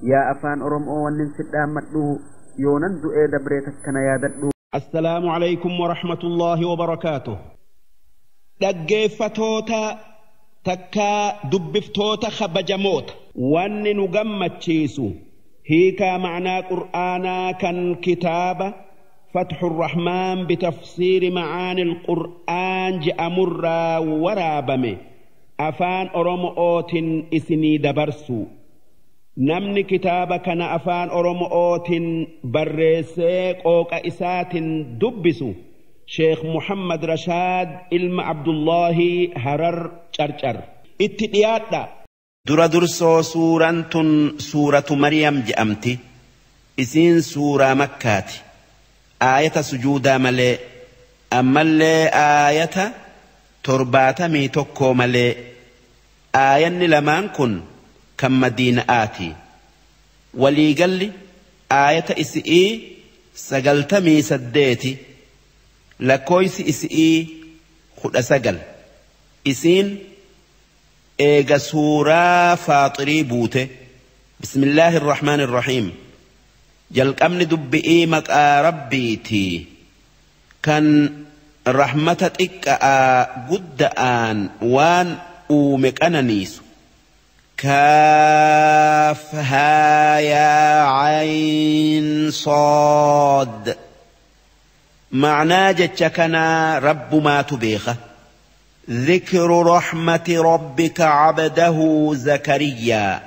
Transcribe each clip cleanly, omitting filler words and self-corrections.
Yaa afaan Oromoo wannin sidhaammadhu yoonan du'ee dabree takkana yaadadhu. Assalaamu alaykum wa rahmatullaahi wa barakaatuh. Dhaggeeffatoota takkaa dubbiftoota kabajamoota. Wanni nu gammachiisu hiikaa ma'naa Qur'aanaa kan kitaaba Fatxu Rahmaan bitafsiiri ma'aani Qur'aan je'amurraa waraabame afaan Oromootiin isinii dabarsu. Namni kitaaba kana afaan Oromootiin barreessee qooqa isaatiin dubbisu Sheekh Muhammad Rashaad ilma Abdullaahi Harar Carcar. Itti dhiyaadha. Dura dursoo suuraan tun suuratu Maryam je'amti. Isiin suuraa Makkaati. Aayata sujuudaa malee ammallee aayata 71 malee aayanni lamaan kun kan Madiina'aati. Waliigalli aayata isi'ii 98, lakkooysi isi'ii 19. Isiin eega suuraa Faaxirii buute. Bismillaahi irrahmaani irrahiim. Jalqabni dubbi'ii maqaa Rabbiiti kan rahmata xiqqa'aa gudda'aan waan uume qananiisu. Kaaf haa yaa cayn sood. Ma'naa jecha kanaa Rabbumaatu beeka. Dhikru rahmati rabbika cabdahu Zakariyaa.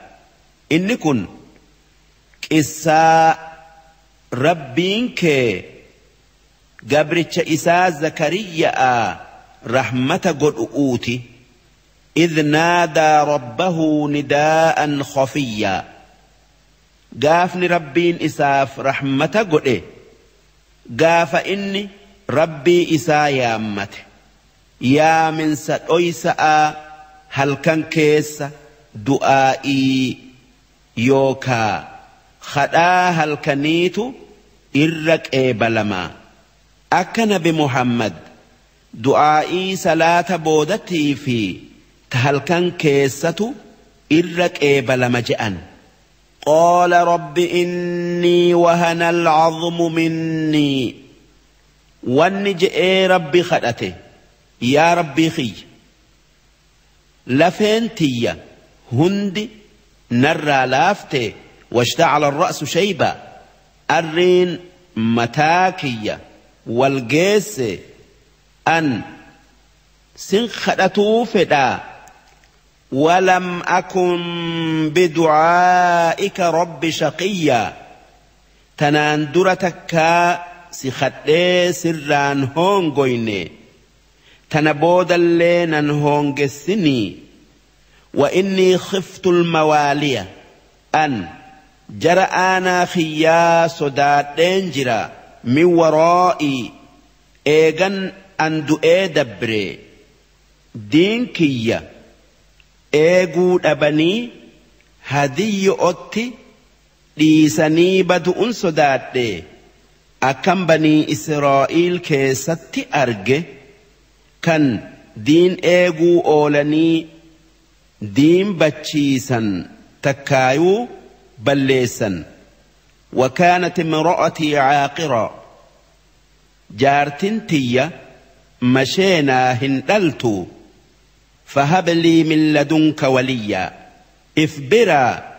Inni kun qissaa Rabbiin kee gabricha isaa Zakariyaa rahmata godhu'uuti. إذ نادى ربه نداء خفيا. قافني ربين إساف رحمة قده قاف إني ربي إسا يامته يا من سأويسا هل كان كيس دعائي يوكا خدا هل كنيتو إرك إيبلما أكن بمحمد دعائي صلاة بودتي في halkan keessatu irra qeebalama je'an. Qaala rabbi innii wahana al'azmu minnii. Wanni je'ee rabbi kadhate yaa rabbii kiyya lafeen tiyya hundi narraa laafte washta'ala ar-ra'su shayba arriin mataa kiyya wal geesse an sin kadhatuu fedhaa. ولم أكن بدعائك رب شقيا. تنان درتك سخدي سران هونغويني تنبود اللينان هونغسني. وإني خفت الموالية أن جرآنا خيا صداد انجرا من ورائي إيغن أن دؤي دبري دينكيا eeguu dhabanii hadiyyo'otti dhiisanii badu'un sodaadhe akkam banii Israa'iil keessatti arge kan diin eeguu oolanii diin bachiisan takkaayuu balleessan. وكانت امرأتي عاقرا. jaartin tiyya masheenaa hin dhaltu. فهب لي من لدنك وليا. إفبرا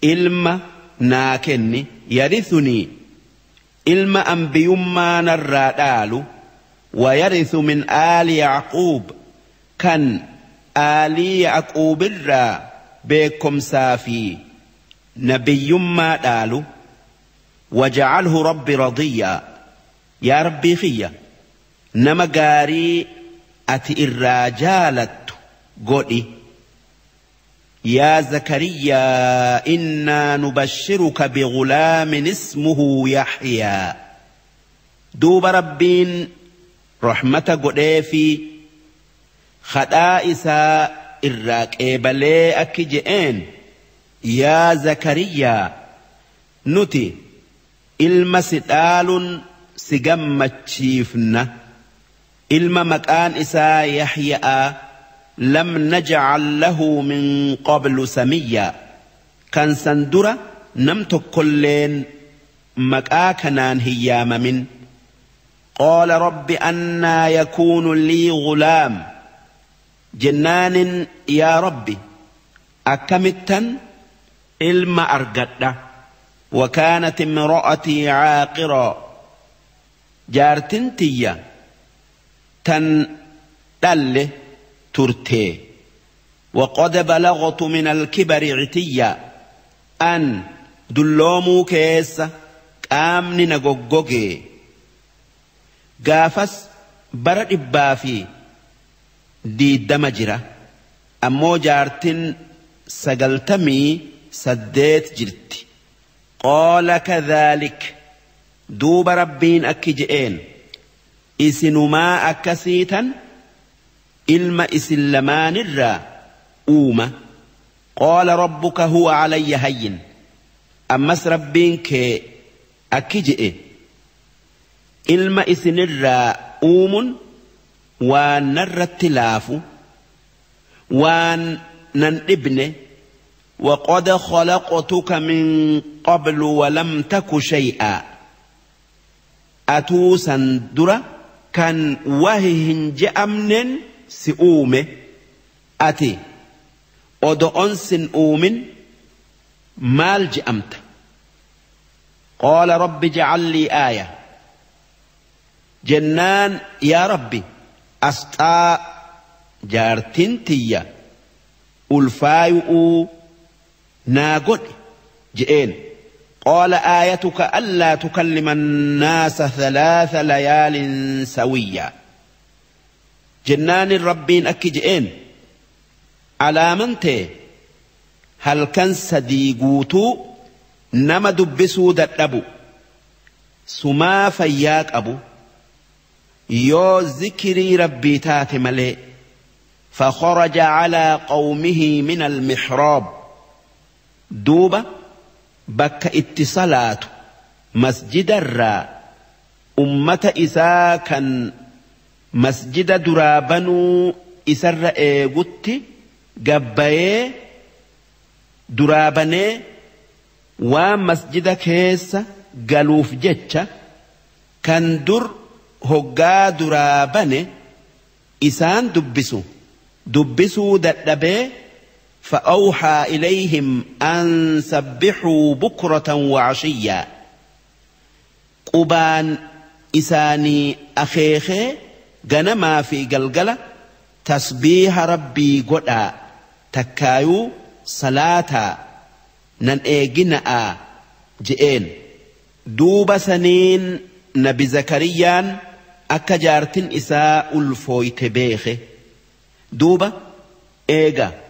إلما ناكني يرثني إلما أنبيما نرادالو ويرث من آل يعقوب كان آل يعقوب الرا بكم سافي نبيما دالو وجعله ربي رضيا. يا ربي خيا نما غاري ati irraa jaalattu godhi. Yaa Zakariyaa innaa nubashshiruka bighulaamin ismuhu Yaxyaa. Duuba Rabbiin rahmata godheefi kadhaa isaa irraa qeebalee akki je'een yaa Zakariyaa nuti ilma si dhaalun si gammachiifna. Ilma maqaan isaa Yaxyaa lam naj'al lahu min qablu samiyya. Kan san dura nam tokkolleen maqaa kanaan hin yaamamin. Qaala rabbi annaa yakuunu lii ghulaam jennaanin yaa rabbi akkamittan ilma argadha. وكانت امرأتي عاقرا جارتنتيا تن دل ترتي وقد بلغت من الكبر عتيا أن دلومو كيس قامني نغوغوغي غافس برد إبافي دي دمجرة أمو جارتن سقلتمي سديت جرتي. قال كذلك دوب ربين أكجئين إسنما أكسيتا إلما إسلمان الرا أوما. قال ربك هو علي هين أمس ربين كي أكجئ إلما إسن الرا أوم وان التلاف وان ننبنه وقد خلقتك من قبل ولم تك شيئا أتوسا درا كان وهن جأمن سئومه أتي أدؤنس أومن مال جأمت. قال رب اجعل لي آية جنان يا ربي أسطى جارتنتيا ألفايؤ ناقد جئين. قال آيتك ألا تكلم الناس 3 ليال سويا جنان الربين أكي جئين على من تي هل كان صديقوتو نما دبسو دتبو سما فياك أبو يو ذكري ربي تاتي ملي. فخرج على قومه من المحراب دوبا بك اتصالات مسجد الرا أمة إسا كان مسجد درابنو إسر إيغوتي قباي درابني ومسجد كيس قالوف جتشا كان در هقا درابني إسان دبسو دبسو دبي. فأوحى إليهم أن سبحوا بكرة وعشيا قبان إساني أخيخي غنما في قلقلة تسبيح ربي قدا تكايو صلاة نن إيجناء جئين. دوب سنين نبي زكريا أكجارتن إساء الفويت بيخي دوب إيجا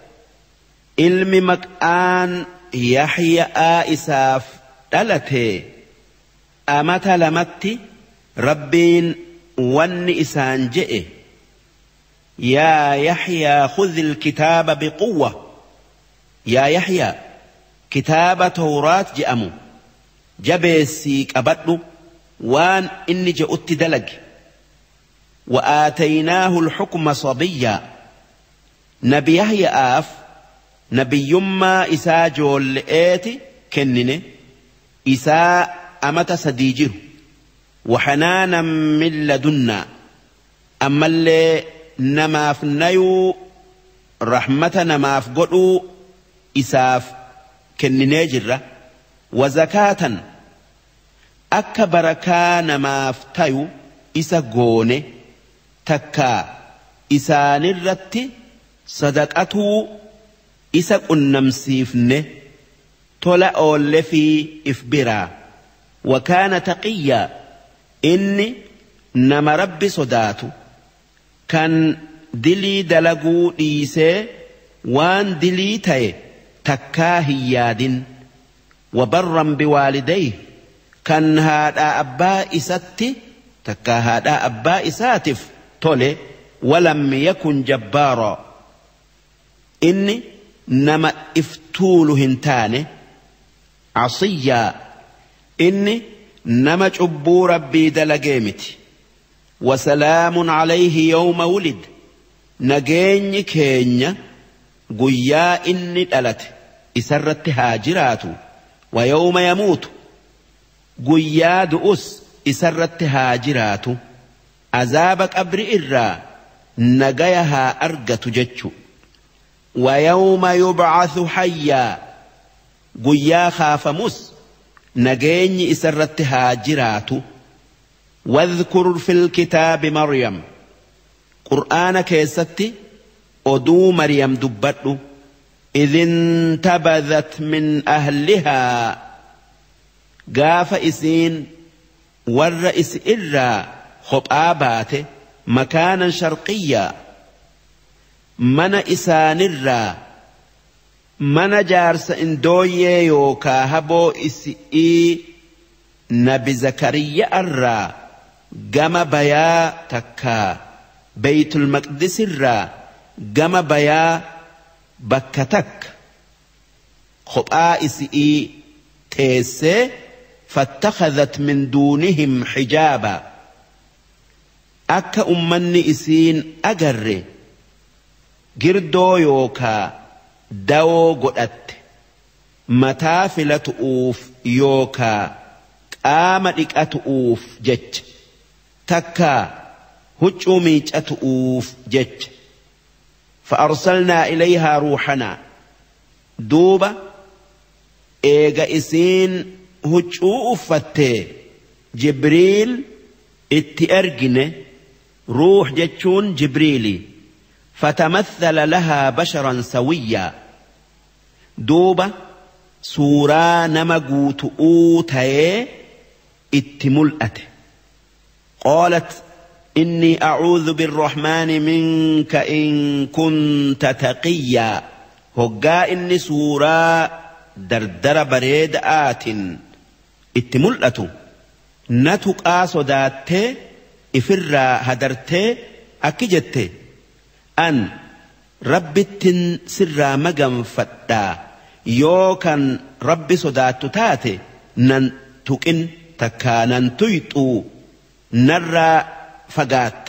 ilmi maqaan Yaxyaa isaaf dhalate amata lamatti rabbiin wanni isaan je'e yaa Yaxyaa khudh alkitaaba biquwwa yaa Yaxyaa kitaaba Tawraat je'amu jabeessii qabadhu waan inni je'utti dalage. وآتيناه الحكم صبيا نبي Yaxyaaf نبيما إسا جولئتي كنني إسا أمت سديجر وحنانا من لدنا أما اللي نماف نيو رحمة نماف قدو إساف كنني جرة وزكاة أكبركا نماف تيو إسا قوني تكا إسا نرتي صدقته isa qunnamsiifne tola oolle fi ifbiraa. Wakaana taqiyyaa inni nama rabbi sodaatu kan dilii dalaguu dhiisee waan dilii ta'e takkaa hin yaadin. Wabarran biwaalidayhi kan haadhaa abbaa isatti takkaa haadhaa abbaa isaatiif tole. Walam yakun jabbaaraa inni nama iftuulu hin taane. Asiyyaa inni nama cubbuu rabbii dalagee miti. Wasalaamun alayhi yawma wulid nageenyi keenya guyyaa inni dhalate. isarratti haa jiraatu. Wayawma yamuutu guyyaa du'us isarratti haa jiraatu. Azaaba qabri irraa nagaya haa argatu jechu. Wayawma yubcathu hayyaa guyyaa kaafamus nageenyi isarratti haa jiraatu. Wadhkur fil kitaabi Maryam Qur'aana keessatti oduu Maryam dubbadhu. Idh intabadhat min ahlihaa gaafa isiin warra isi irraa kophaa baate makaanan sharqiyyaa mana isaanirraa mana jaarsa indooyyee yookaa haboo isi'ii nabi Zakariyaa irraa gama bayaa takkaa Beytul Maqdis irraa gama bayaa bakka takka kophaa isi'ii teessee fattakhadhat min duunihim hijaaba akka ummanni isiin agarre girdoo yookaa dawoo godhatte mataa filatu'uuf yookaa qaama dhiqatu'uuf jecha takkaa huccuu miicatu'uuf jecha. فأرسلنا إليها روحنا دوبا إيغا إسين هجو أفتي جبريل اتأرجن روح جتشون جبريلي فتمثل لها بشرا سويا دوبا سورا نمجوت أوتي اتملأت. قالت إني أعوذ بالرحمن منك إن كنت تقيا هقا إني سورا دردر بريد آت اتملأت نتقى صدات إفر هدرت أكجت أن ربت سر مجن فتا يوكا رب صدات تاتي نن تكن تكانن تيتو نرى فقات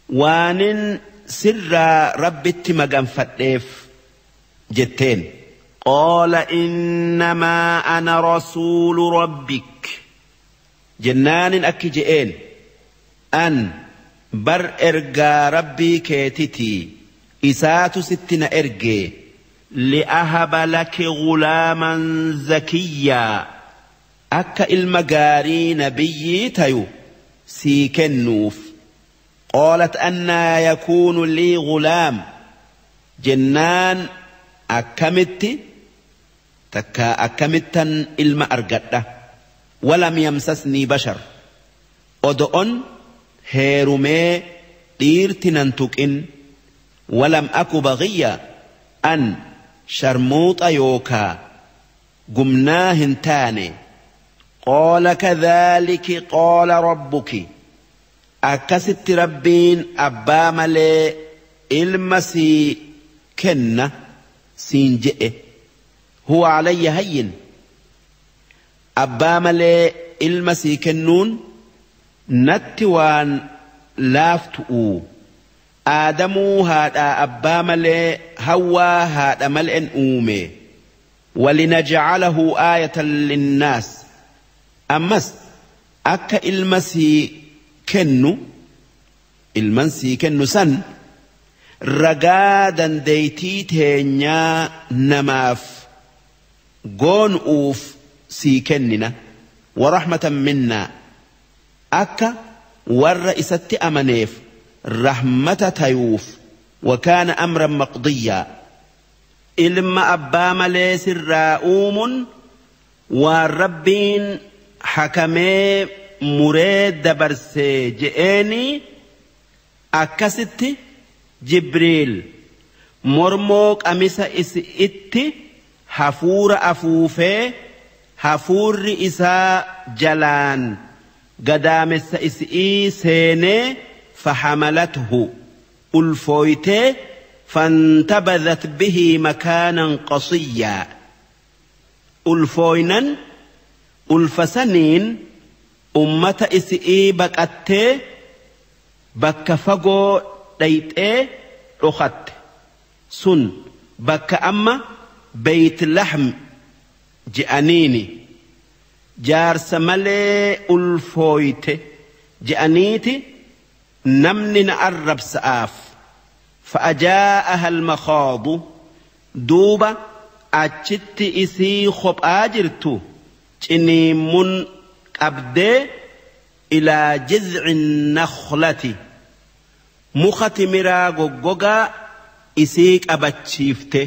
وانن سر ربت مجن فتيف جتين. قال إنما أنا رسول ربك جنان أكجئين أن بر إرقى ربي كيتتي إسات ستنا إرقي لأهب لك غلاما زكيا أكا المجاري نبيي تيو سيكنوف. قالت أنا يكون لي غلام جنان أكمت تكا أكمتا إلما أرقده ولم يمسسني بشر أدؤن هيرمي ديرتننتك ولم أك بغيا أن شرموط يوكا قمناهن تاني. قال كذلك قال ربك أكست ربين أبا ملي إلمسي كن سينجئ هو علي هين أبا ملي إلمسي كنون نتوان لافتؤو آدمو هذا أبا ملي هوا هذا ملئ أومي ولنجعله آية للناس أمس أكا إلمسي كنو إلمسي كنو سن رقادا ديتي تينيا نماف قون أوف سيكننا ورحمة منا أكا والرئيسة أمنيف رحمة تيوف وكان أمرا مقضيا إلما أبا مليس الراؤوم والربين حكمي مريد دبرسي جئني أكست جبريل مرموك أمس إسئت حفور أفوفي حفور إساء جلان قدامس إسئي سيني فحملته ألفويته فانتبذت به مكانا قصيا ألفوينا ألفسنين أمة إسئي بكأته بكفقو ديته أخت سن بك أما Beyt Lahm je'aniini jaarsa malee ulfooyte je'aniiti namni na arrabsa'aaf. Fa'ajaa'aha almakhaadu duuba achitti isii kophaa jirtu ciniimmun qabdee ilaa jizci nakhlati muka timiraa goggogaa isii qabachiifte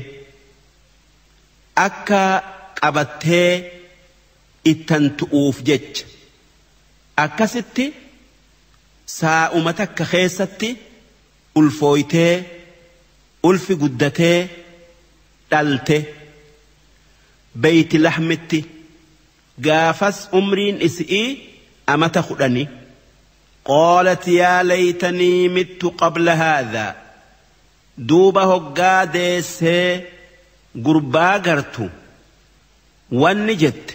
akka qabattee ittan tu'uuf jecha. Akkasitti saa'uma takka keessatti ulfooytee ulfi guddatee dhalte Beyti Lahmitti. Gaafas umriin isi'ii amata 10. Qaalat yaa laytanii mittu qabla haadhaa duuba hoggaa deessee gurbaa gartu wanni jette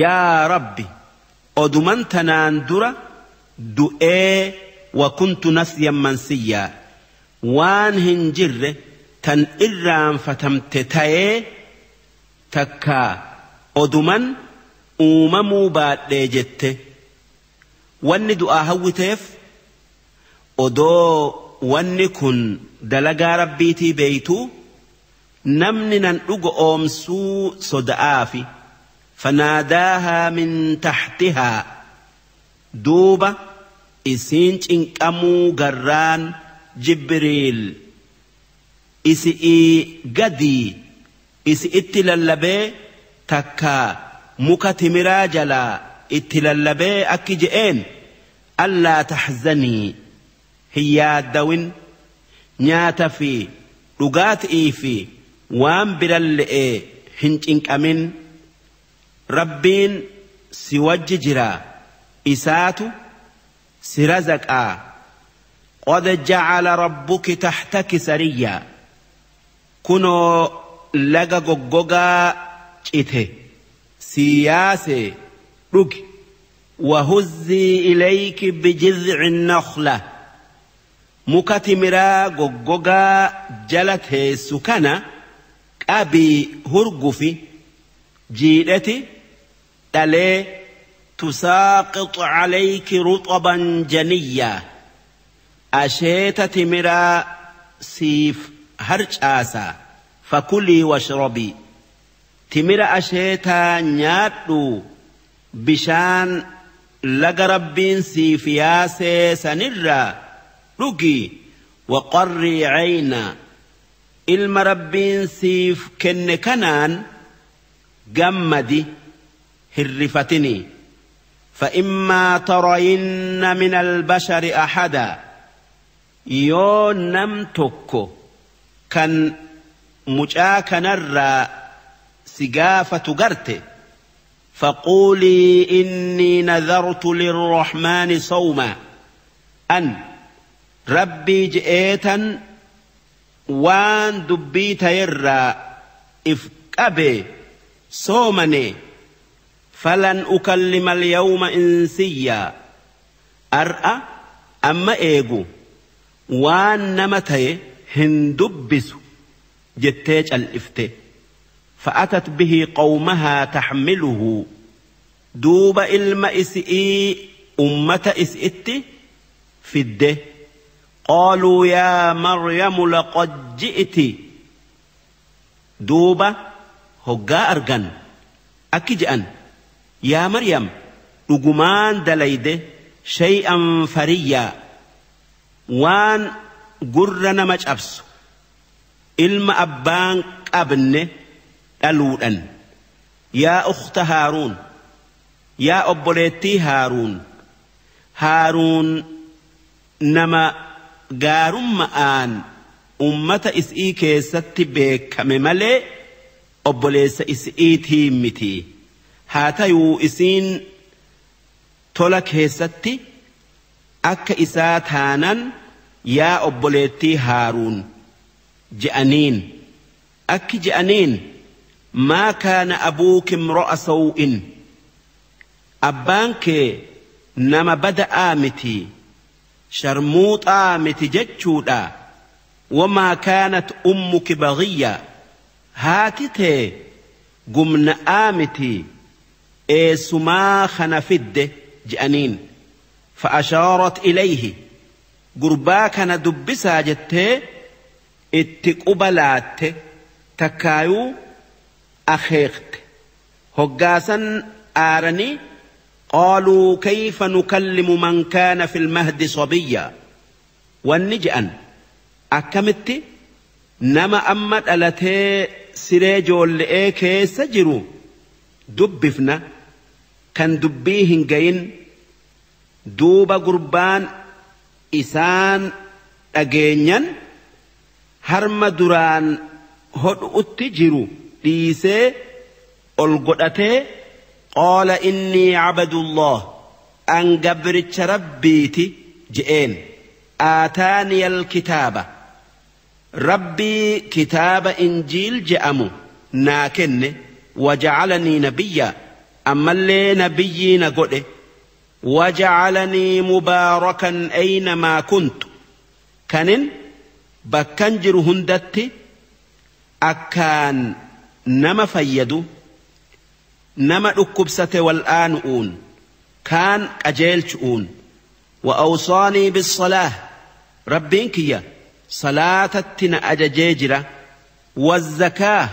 yaa Rabbi oduman tanaan dura du'ee wa kuntu nasyan mansiyyaa waan hin jirre tan irraanfatamte ta'ee takkaa oduman uumamuu baadhee jette. Wanni du'aa hawwiteef odoo wanni kun dalagaa Rabbiitii beeytuu namni nan dhugo oomsuu soda'aafi. Fanaadaahaa min taxtihaa duuba isiin cinqamuu garraan Jibriil isi'ii gadii isi'itti lallabee takkaa muka timiraa jalaa itti lallabee akki je'een allaa taxzanii hin yaaddawin nyaata fi dhugaatii fi waan biralle'ee hin cinqamin Rabbiin si wajji jiraa isaatu si razaqaa. Qad jacala rabbuki taxtaki sariyyaa kunoo laga goggogaa cite si yaasee dhugi. Wahuzzii ilayki bijizci nakhla muka timiraa goggogaa jala teessu kana qabii hurgufi jiidheti dhalee tusaaqix calayki ruxaban janiyyaa asheeta timiraa siif harcaasaa. Fakulii washrabii timira asheetaa nyaadhu bishaan laga Rabbiin siif yaasee sanirraa dhugi. Waqarrii caynaa ilma Rabbiin siif kenne kanaan gammadi hirrifatinii. Fa'immaa tarayinna min albashari ahadaa yoo nam tokko kan mucaa kanarraa si gaafatu garte faquulii innii nadartu lirrahmaani sawmaa an Rabbii je'eetan waan dubbii tayerraa if qabe soomane falan ukallima alyawma insiyyaa ar'a amma eegu waan nama taye hin dubbisu jettee cal'ifte. Fa'atat bihi qawmahaa taxmiluhu duuba ilma isi'ii ummata isi'itti fidde. Qaaluu yaa Maryamu laqad ji'ti duuba hoggaa argan akki je'an yaa Maryam dhugumaan dalayde shay'an fariyyaa waan gurra nama cabsu ilma abbaan qabne dhaluudhan. Yaa ukhta Haaruun yaa obboleettii Haaruun Haaruun nama gaarummaan ummata is'ii keessatti beekame malee obboleessa is'iitii miti. Haa tayuu isiin tola keessatti akka isaa taanan yaa obboleettii Haaruun je'aniin akki je'aniin maa kaana abuuki imra'a saw'in abbaan kee nama bada'aa miti sharmuuxaa miti jechuudha. Wamaa kaanat ummuki baghiyya Haati tee gumna'aa miti, eessumaa kana fidde je'aniin. Fa'ashaarat ilayhi, gurbaa kana dubbisaa jettee itti quba laatte, takkaayuu akeekte. Hoggaasan aaranii qaaluu kayfa nukallimu man kaana fil mahdi sabiyya, wanni je'an akkamitti nama amma dhalatee siree joolle'ee keessa jiru dubbifna kan dubbii hin gayin. Duuba gurbaan isaan dhageenyan harma duraan hodhu'utti jiru dhiisee ol godhatee qaala innii cabdullah, an gabricha rabbiiti je'een. Aataaniya alkitaaba, rabbii kitaaba injiil je'amu naa kenne, wajacalanii nabiyya, ammallee nabiyyii na godhe, wajacalanii mubaarakan aynamaa kuntu, kanin bakkan jiru hundatti akkaan nama fayyadu, nama dhukkubsate wal'aanu'uun kaan qajeelchu'uun. Wa awsaanii bisalaah, rabbiin kiyya salaatatti na ajajee jira, wazzakaa,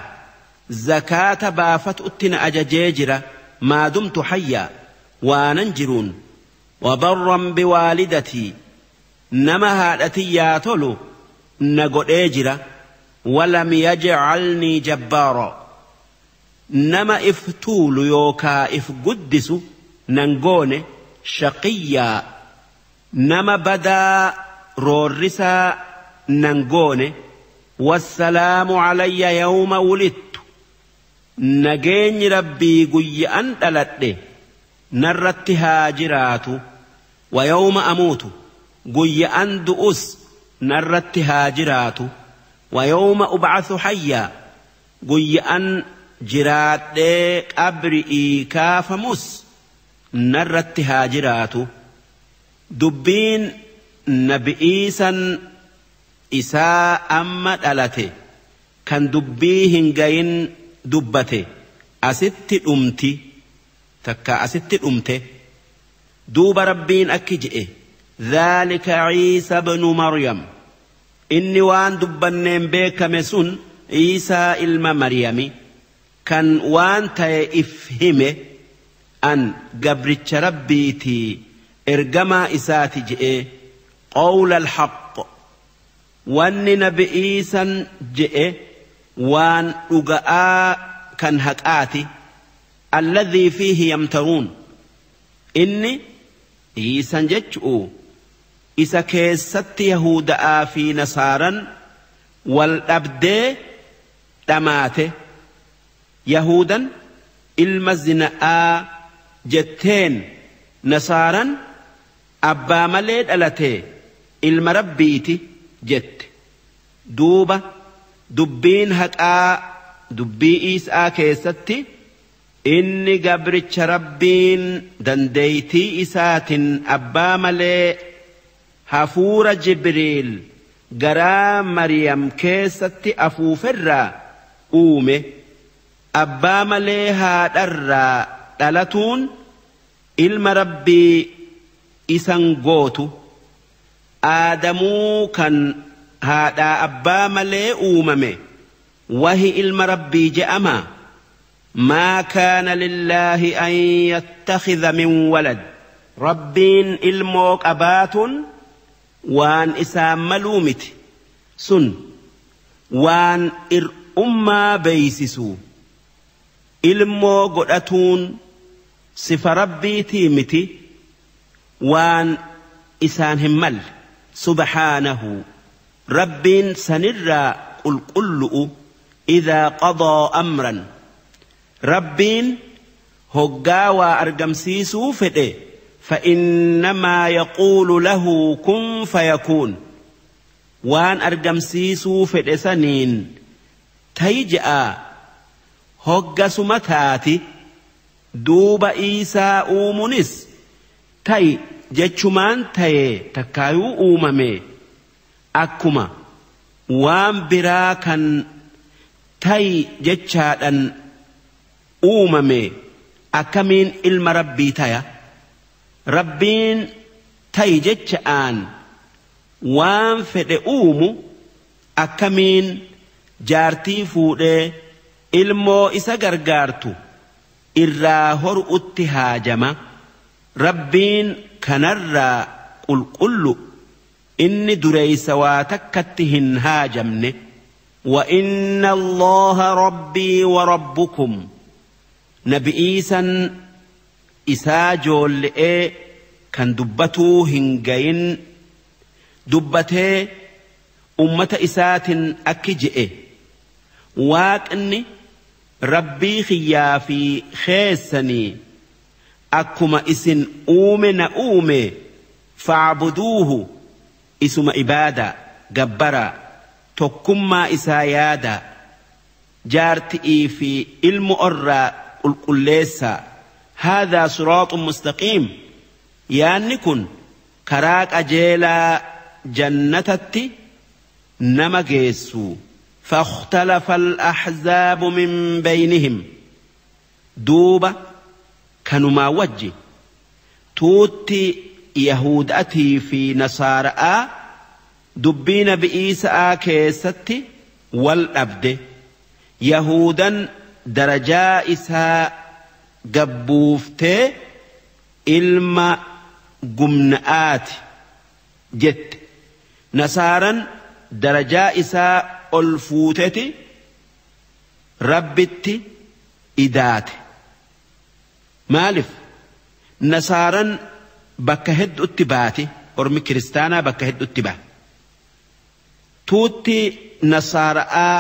zakaata baafatutti na ajajee jira, maa dumtu hayyaa, waanan jiruun. Wabarran biwaalidatii, nama haadhatiyyaa tolu na godhee jira. Walam yajcalnii jabbaara, nama if tuulu yookaa if guddisu nan goone, shaqiyyaa, nama badaa roorrisaa nan goone. Wassalaamu calayya yawma wulidtu, nageenyi rabbii guyya'an dhaladhe narratti haa jiraatu, wa yawma amuutu, guyya'an du'us narratti haa jiraatu, wa yawma ubcathu hayyaa, guyya'an jiraadhee qabri'ii kaafamus narratti haa jiraatu. Dubbiin nabi'iisan isaa amma dhalate kan dubbii hin gayin dubbate asitti dhumti, takka asitti dhumte. Duuba rabbiin akki je'e: dhaalika Ciisa bnu Maryam, inni waan dubbanneen beekame sun Ciisaa ilma Maryami kan waan ta'e if hime, an gabricha rabbiitii ergamaa isaati je'e. Qawla alhaq, wanni nabi'iisan je'e waan dhuga'aa kan haqaati. Alladhii fiihi yamtaruun, inni Iisan jechu'u isa keessatti Yahuda'aa fi Nasaaran wal dhabdee dhamaate. Yahudan ilma zina'aa jetteen, Nasaaran abbaa malee dhalate ilma rabbiiti jette. Duuba dubbiin haqaa dubbii Iisaa keessatti inni gabricha rabbiin dandeeytii isaatin abbaa malee hafuura Jibriil garaa Maryam keessatti afuuferraa uume. Abbaa malee haadharraa dhalatuun ilma rabbii isan gootu. Aadamuu kan haadhaa abbaa malee uumame wahi ilma rabbii je'ama? Maa kaana lillaahi an yattakhidha min walad, rabbiin ilmoo qabaatun waan isaan maluu miti, sun waan ir'ummaa beeysisu. Ilmoo godhatuun sifa rabbiitii miti, waan isaan hin malle. Subhaanahu, rabbiin sanirraa qulqullu'u. Idaa qadaa amran, rabbiin hoggaa waa argamsiisuu fedhe, فإنما يقول له كن فيكون, waan argamsiisuu fedhe saniin tayi je'a, hoggasuma taati. Duuba Iisaa uumunis tayi jechumaan taye, takkaayuu uumame, akkuma waan biraa kan Tayi jechaadhan uumame akkamiin ilma Rabbii taya? Rabbiin tayi jecha'aan waan fedhe uumu akkamiin jaartii fuudhee ilmoo isa gargaartu irraa horu'utti haajama? Rabbiin kanarraa qulqullu, inni dureeysa waa takkatti hin haajamne. وإن الله ربي وربكم. Nabi Iisan isaa joolle'ee kan dubbatuu hin gayin dubbatee ummata isaatin akki je'e: Waaqni Rabbii kiyyaa fi keessanii akkuma isin uume na uume, فاعبدوه, isuma ibaadaa gabbaraa, tokkummaa isaa yaadaa, jaarti'ii fi ilmu orraa qulqulleessaa. هذا صراط مستقيم, yaanni kun karaa qajeelaa jannatatti nama geessu. فاختلف الأحزاب من بينهم. Duuba kanumaa wajji tuutti Yahudatii fi Nasaara'aa dubbii Nabi Iisa'aa keessatti wal dhabde. Yahudan darajaa isaa gabbuuftee ilma gumna'aati jette. Nasaaran darajaa isaa ol fuuteti Rabbitti idaate. Maaliif? Nasaaran bakka hedduutti baate, ormi kiristaanaa bakka hedduutti ba'a. Tuutti Nasaara'aa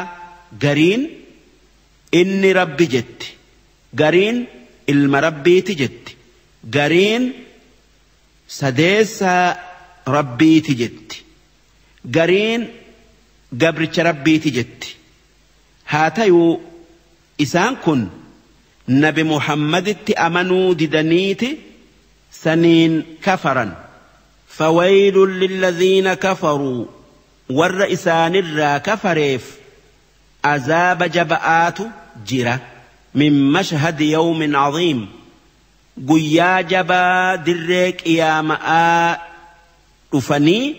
gariin inni Rabbi jetti, gariin ilma Rabbiiti jetti, gariin sadeessaa Rabbiiti jetti, gariin gabricha Rabbiiti jetti. Haa tayuu isaan kun Nabi Muhammaditti amanuu didaniiti saniin kafaran. فويل للذين كفروا, warra isaanirraa kafareef azaaba jaba'aatu jira. من مشهد يوم عظيم, guyyaa jabaa dirree qiyaama'aa dhufanii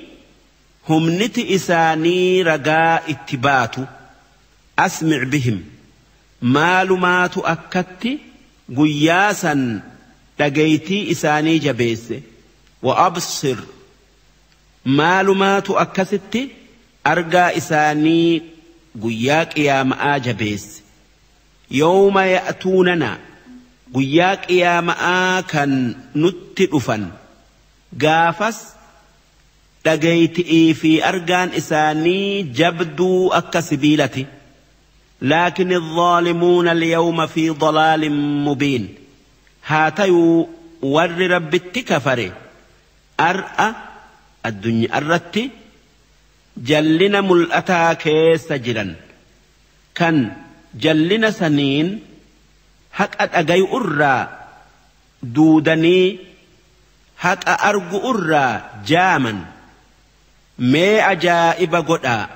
humniti isaanii ragaa itti baatu. أسمع بهم, maalumaatu akkatti guyyaa san dhagaytii isaanii jabeesse? وأبصر, maalumaatu akkasitti argaa isaanii guyyaa qiyaama'aa jabeesse? يوم يأتوننا, guyyaa qiyaama'aa kan nutti dhufan, gaafas dhagayti'ii fi argaan isaanii jabduu akka sibiilati. لكن الظالمون اليوم في ضلال مبين. Haa tayuu warri Rabbitti kafare ar'a addunyaa irratti jallina mul'ataa keessa jiran, kan jallina saniin haqa dhagayu irraa duudanii haqa argu irraa jaaman. Mee ajaa'iba godhaa,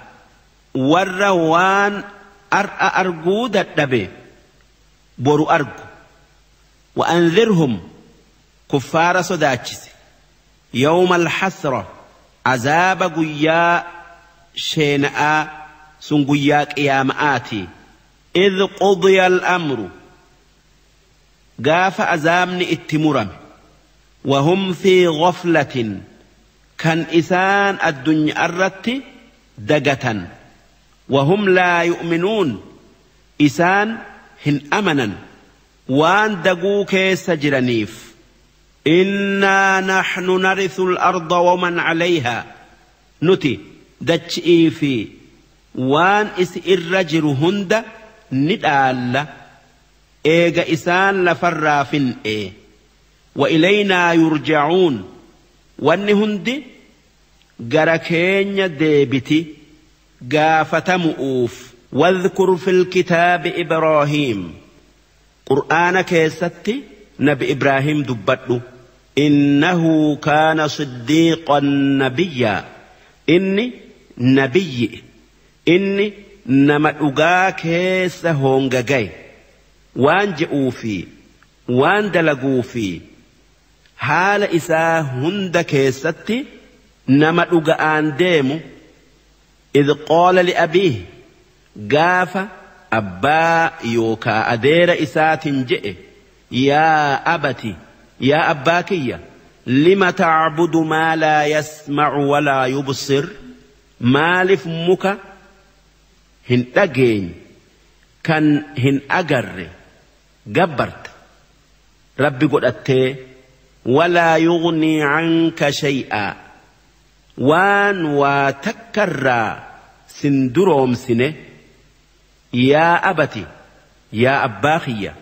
warra waan ar'a arguu dadhabe boru argu. وأنذرهم, kuffaara sodaachise, يوم الحسرة, azaaba guyyaa sheena'aa, sun guyyaa qiyaama'aati. إذ قضي الأمر, gaafa azaabni itti murame. وهم في غفلة, kan isaan addunyaa irratti dagatan. وهم لا يؤمنون, isaan hin amanan waan daguu keessa jiraniif. إنا نحن نرث الأرض ومن عليها, nuti dachi'ii fi waan isi irra jiru hunda ni dhaalla eega isaan lafarraa fin'e. وإلينا يرجعون, wanni hundi gara keenya deebiti gaafatamu'uuf. واذكر في الكتاب إبراهيم, qur'aana keessatti Nabi Ibraahim dubbadhu. إنه كان صديقا نبيا, inni nabiyyi, inni nama dhugaa keessa hoongagay waan je'uu fi waan dalaguu fi haala isaa hunda keessatti nama dhuga'aan deemu. Idh qaala liabiihi gaafa abbaa yookaa adeera isaatin je'e yaa abati yaa abbaa kiyya lima tacbudu maa laa yasmacu walaa yubsir maalif muka hin dhageenye kan hin agarre gabbarta rabbi godhattee walaa yugnii canka shay'aa waan waa takkarraa sin duroomsine yaa abati yaa abbaa kiyya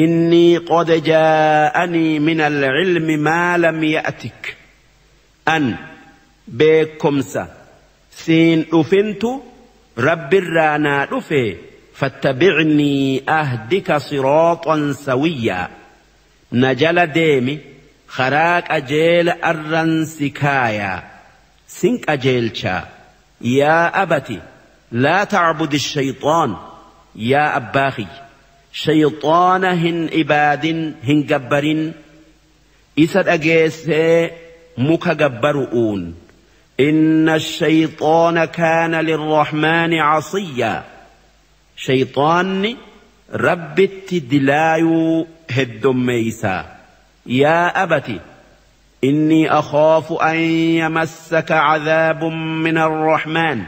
innii qad jaa'anii min alcilmi maa lam ya'tik an beekomsa siin dhufintu rabbirraa naa dhufe fattabicnii ahdika siraaxan sawiyyaa na jala deemi karaa qajeela arran si kaayaa sin qajeelchaa yaa abati laa tacbudi shayxaan yaa abbaa kiyya shayxaana hin ibaadin hin gabbarin isa dhageessee muka gabbaru'uun inna ashayxaana kaana lirrahmaani casiyyaa shayxaanni rabbitti dilaayuu heddommeeysaa yaa abati innii akhaafu an yamassaka cadaabun min arrahmaan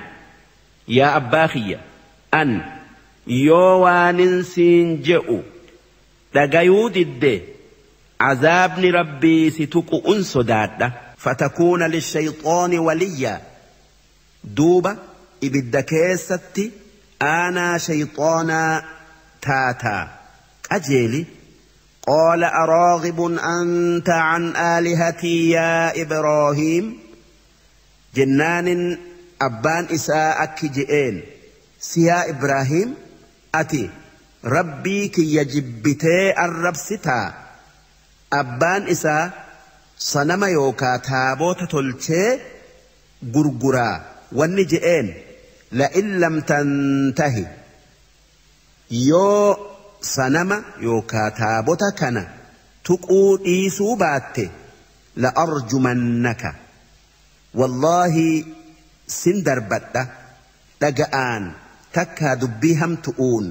yaa abbaa kiyya an yoo waanin siin je'u dhagayuu didde cazaabni rabbii si tuqu'un sodaadha fatakuuna lishayxaani waliyyaa duuba ibidda keessatti aanaa shayxaanaa taataa qajeeli. قال أراغب أنت عن آلهتي يا إبراهيم جنان أبان إساء جئين سيا إبراهيم أتي ربي كي يجبتي الرب ستا أبان إساء صنم يوكا تابوت تلتي غرغرا ونجئين لئن لم تنتهي يو sanama yookaa taabota kana tuquu dhiisuu baatte la arjumannaka wallaahi sin darbadha dhaga'aan takkaa dubbii hamtu'uun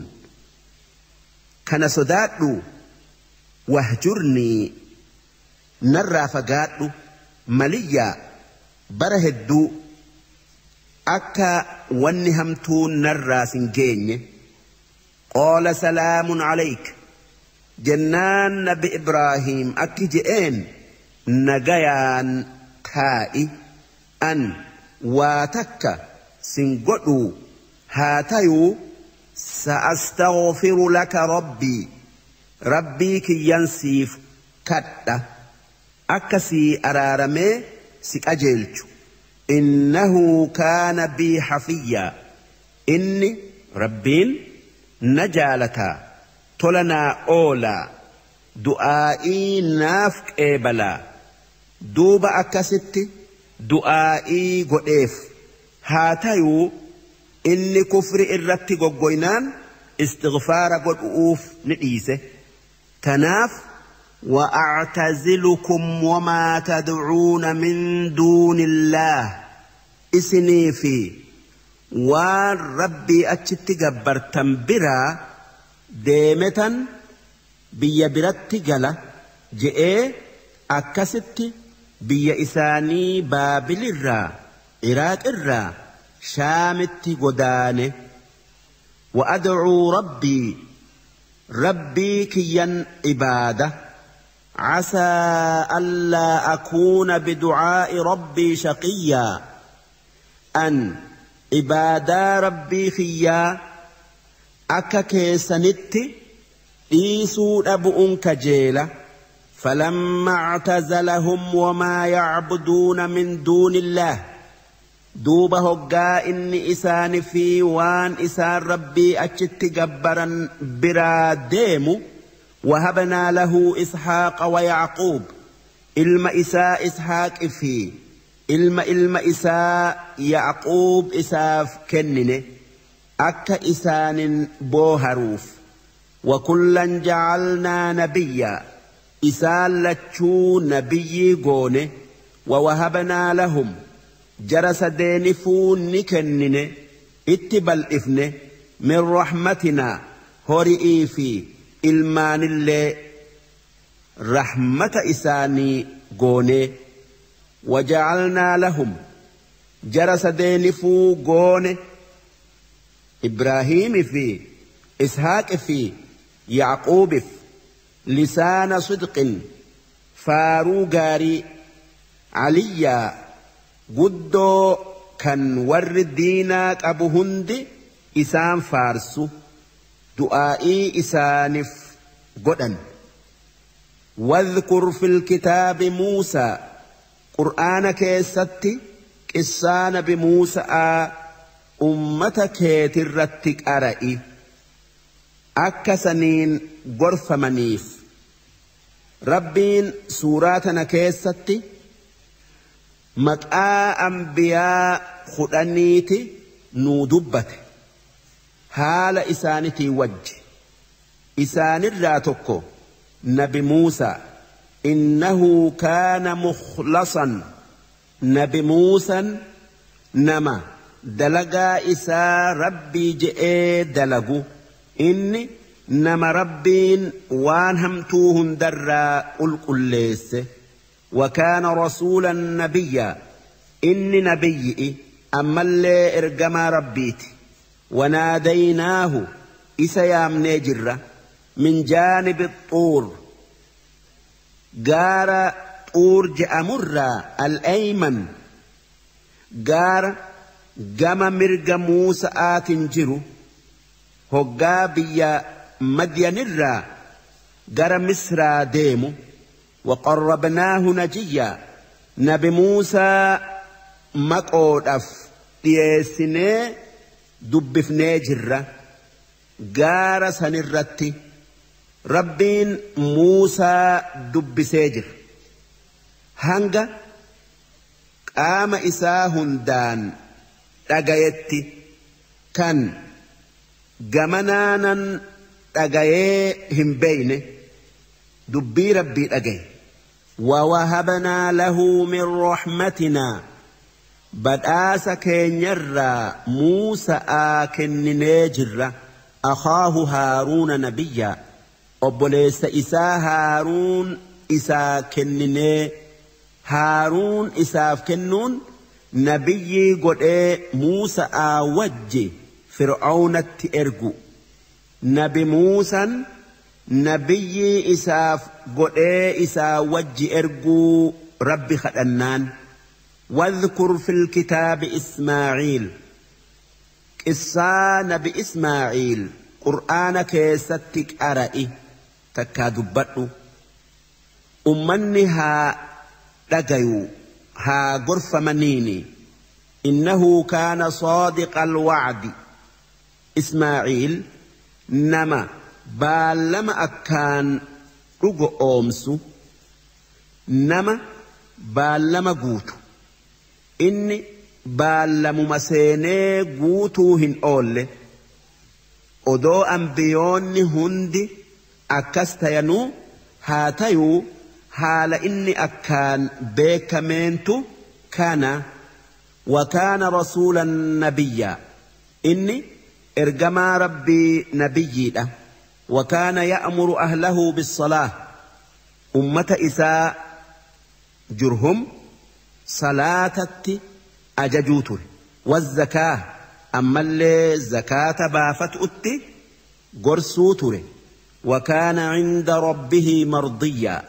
kana sodaadhu wahjurnii narraa fagaadhu maliyyaa bara hedduu akka wanni hamtuun narraa sin geenye. قال سلام عليك جنان نبي إبراهيم أكجئين نجيان تائي أن واتك سنقلو هاتيو سأستغفر لك ربي ربي كي ينسيف كتا أكسي أرارمي سكأجلت إنه كان بي حفيا إني ربين نجالتا تولنا أولا دعائي نافك إبلا دوب أكست دعائي قديف هاتيو إني كفر إرتي قوينان استغفار قدؤوف نديسه تناف وأعتزلكم وما تدعون من دون الله إسني في waan rabbii achitti gabbartan biraa deemetan biyya biratti gala je'ee akkasitti biyya isaanii baabilirraa iraaqirraa shaamitti godaane. وأدعو ربي ربي كيا عبادة عسى ألا أكون بدعاء ربي شقيا أن عبادة ربي خيا أكا كيسنت إيسو أبؤن كجيلة فلما اعتزلهم وما يعبدون من دون الله دوب هقا إني إسان في وان إسان ربي أجت جبرا برا ديمو وهبنا له إسحاق ويعقوب إلما إساء إسحاق في إلما إساء يعقوب إساف كننه. Akka isaanin booharuuf. Wakullan jacalnaa nabiyya, isaan lachuu nabiyyii goone. Wawahabnaa lahum, jara sadeenifuu ni kennine, itti bal'ifne, min rahmatinaa, hori'ii fi ilmaanillee rahmata isaanii goone. Wajacalnaa lahum, jara sadeenifuu goone, Ibraahiimi fi Ishaaqi fi Yacquubif, lisaana sidqin, faaruu gaarii, caliyyaa, guddoo, kan warri diinaa qabu hundi isaan faarsu, du'aa'ii isaanif godhan. واذكر في الكتاب موسى، قرآن keessatti qissaa nabi Muusaa ummata keetirratti qara'i, akka saniin gorfamaniif. Rabbiin suuraa tana keessatti maqaa ambiyaa 10ti nuu dubbate, haala isaanitii wajji. Isaanirraa tokko nabi Muusaa. Innahu kaana mukhlasan, nabi Muusan nama dalagaa isaa Rabbii je'ee dalagu. Inni nama Rabbiin waan hamtuu hundarraa qulqulleesse. Wakaana rasuulan nabiyya, inni nabiyyi'i, ammallee ergamaa Rabbiiti. Wanaadaynaahu, isa yaamnee jirra, min jaanibi Xuur, gaara Xuur je'amurraa, al-ayman, gaara gama mirga Muusa'aatin jiru, hoggaa biyya Madyanirraa gara Misraa deemu. Waqarrabnaahu najiyya, nabi Muusaa maqoodhaaf dhiyeessinee dubbifnee jirra gaara sanirratti. Rabbiin Muusaa dubbisee jira hanga qaama isaa hundaan dhagayetti, kan gamanaanan dhagayee hin beeyne dubbii Rabbii dhagaye. ووهبنا له من رحمتنا، badhaasa keenyarraa Muusaa kenninee jirra, أخاه هارون نبيا، obboleessa isaa Haaruun isaa kenninee. Haaruun isaaf kennuun nabiyyii godhee Muusaa wajji Fir'aawnatti ergu. Nabi Muusan nabiyyii isaaf godhee isaa wajji erguu Rabbi kadhannaan. واذكر في الكتاب إسماعيل، qissaa nabi Ismaaciil Qur'aana keessatti qara'i takkaa dubbadhu, ummanni haa dhagayu, haa gorfamaniini. إنه كان صادق الوعد، Ismaaciil nama baallama akkaan dhugo oomsu, nama baallama guutu. Inni baallamuma seenee guutuu hin oolle. Odoo ambiyoonni hundi akkas tayanuu, haa tayuu haala inni akkaan beekameentu kana. وكان رسولا نبيا، inni ergamaa Rabbii nabiyyiidha. وكان يأمر أهله بالصلاة، ummata isaa Jurhum salaatatti ajajuu ture, والزكاة، ammallee zakaata baafatutti gorsuu ture. وكان عند ربه مرضيا،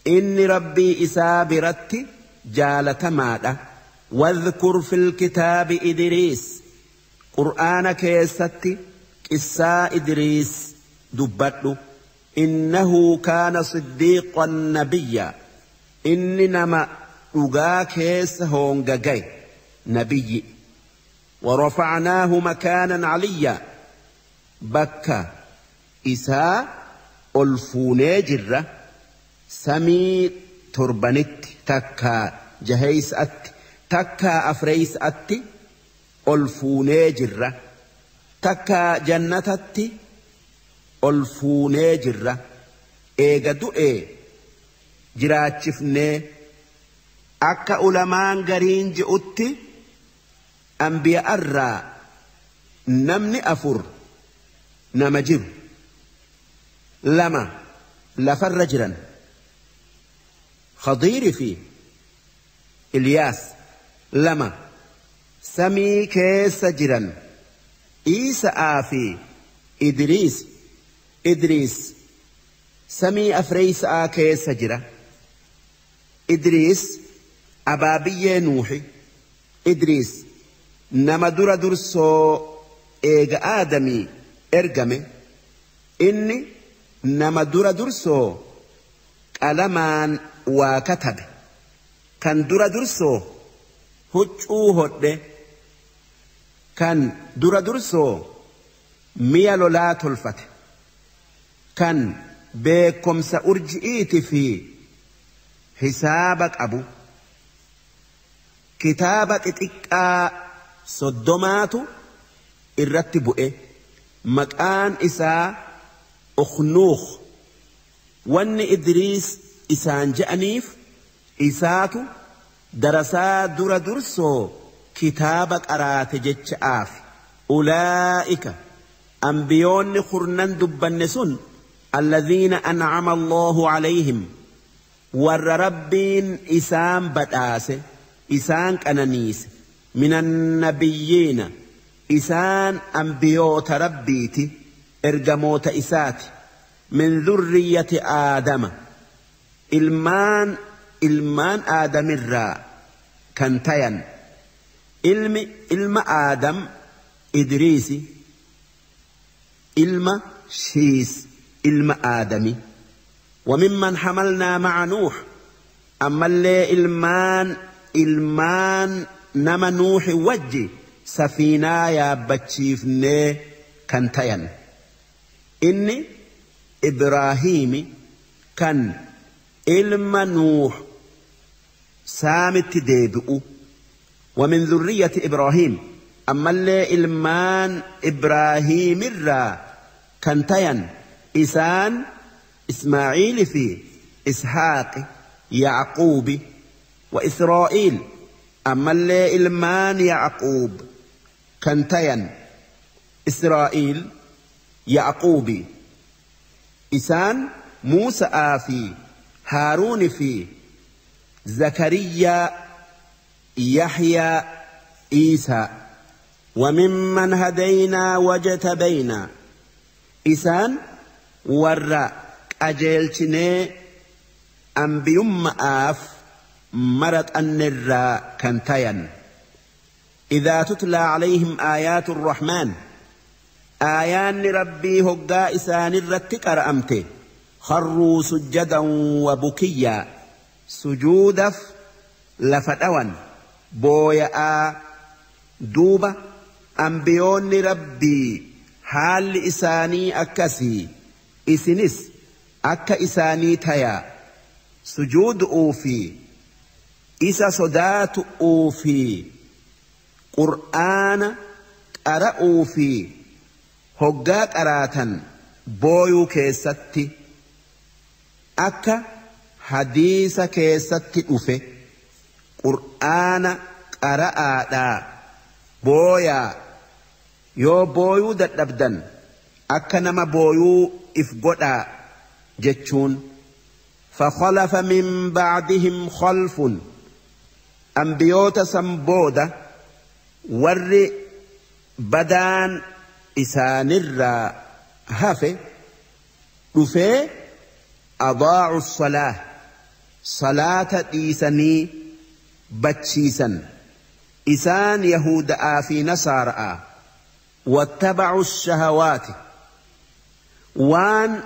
inni Rabbii isaa biratti jaalatamaadha. واذكر في الكتاب إدريس، Qur'aana keessatti qissaa Idriis dubbadhu. إنه كان صديقا نبيا، inni nama dhugaa keessa hoongagay, nabiyyi. ورفعناه مكانا عليا، bakka isaa ol fuunee jirra, samii torbanitti, takkaa jaheeysatti, takkaa afreeysatti ol fuunee jirra. Takka jannatatti ol fuunee jirra eega du'ee jiraachifnee akka ulamaan gariin je'utti anbiya'arraa namni 4 nama jiru 2 lafarra jiran Khadiiri fi Ilyaas 2 samii keessa jiran Iisaa fi Idriis samii afreeysaa keessa jira Idriis abaabiyyee Nuuhi Idriis nama dura dursoo eega Aadamii ergame inni nama dura dursoo qalamaan waa katabe kan dura dursoo huccuu hodhe kan dura dursoo mi'a lolaa tolfate kan beekomsa urji'iiti fi hisaaba qabu kitaaba xixiqqaa 30 irratti bu'e maqaan isaa Ukhnuukh wanni Idriis isaan je'aniif isaatu darasaa dura dursoo kitaaba qaraate jecha'aaf ulaa'ika ambiyoonni kurnan dubbanne sun alladhiina an'ama Allahu alayhim warra rabbiin isaan badhaase isaan qananiise minan nabiyyiina isaan ambiyoota rabbiiti ergamoota isaati min dhurriyyati aadama ilmaan aadamirraa kan tayan ilmi ilma aadam Idriisi ilma Shiis ilma aadami وممن حملنا مع نوح أما اللي ilmaan nama Nuuhi wajji safiinaa yaabbachiifnee kan tayan inni Ibraahiimi kan ilma Nuuh saamitti deebi'u ومن ذرية إبراهيم أما اللي إلمان إبراهيم الرا كان تين إسان إسماعيل في إسحاق يعقوب وإسرائيل أما اللي إلمان يعقوب كان تين إسرائيل يعقوب إسان موسى في هارون في زكريا يحيى عيسى وممن هدينا وجتبينا إسان ور أجلتني أنبيم آف مرت أن الراء كنتين إذا تتلى عليهم آيات الرحمن آيان ربي هقا إسان الرتك أرأمته خروا سجدا وبكيا سجودف لفتوان بويا دوبة أنبيون ربي حال إساني أكسي إسنس أكا إساني تيا سجود أوفي إسا صدات أوفي قرآن أرأو في هقاك أراتا بويو كيستي أكا حديث كيستي أوفي قرآن قرآ بويا يو بويو دتبدن أكا نما بويو إفقدا جتشون فخلف من بعدهم خلف أنبيوت سنبودة ور بدان إسان الرا هفه رفه أضاعوا الصلاة صلاة إيساني بتشيسا إسان يهود في نصارى واتبعوا الشهوات وان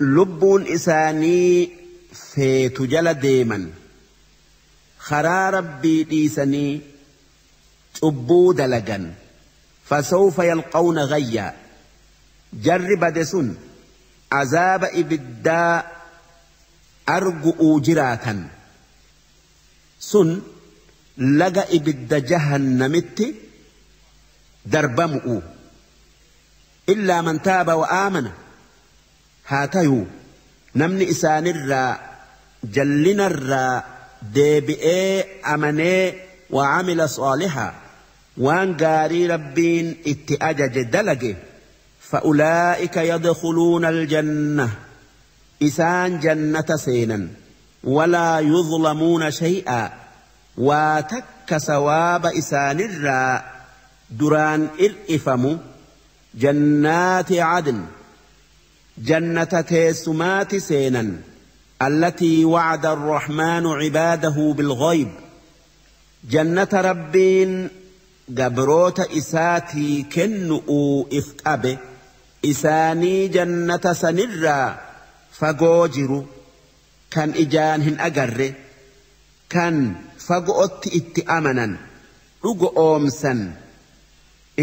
لبون إساني في تجل ديما خرا ربي إيساني تبو دلقا فسوف يلقون غيا جرب دسن عذاب إبدا أرجو جراتا سن لقى إبدا جهنمت دربمؤ Illaa man taaba wa aamana haa tayuu namni isaanirraa jallinarraa deebi'ee amanee wa camila saalihaa waan gaarii rabbiin itti ajaje dalage fa'ulaa'ika yadkhuluuna aljanna isaan jannata seenan walaa yudlamuuna shay'aa waa takka sawaaba isaanirraa duraan ir'ifamu jannaati cadn jannata teessumaati seenan allatii wacada arrahmaanu cibaadahu bilghayb jannata rabbiin gabroota isaatii kennu'uu if qabe isaanii jannata sanirraa fagoo jiru kan ijaan hin agarre kan fago'otti itti amanan dhugo oomsan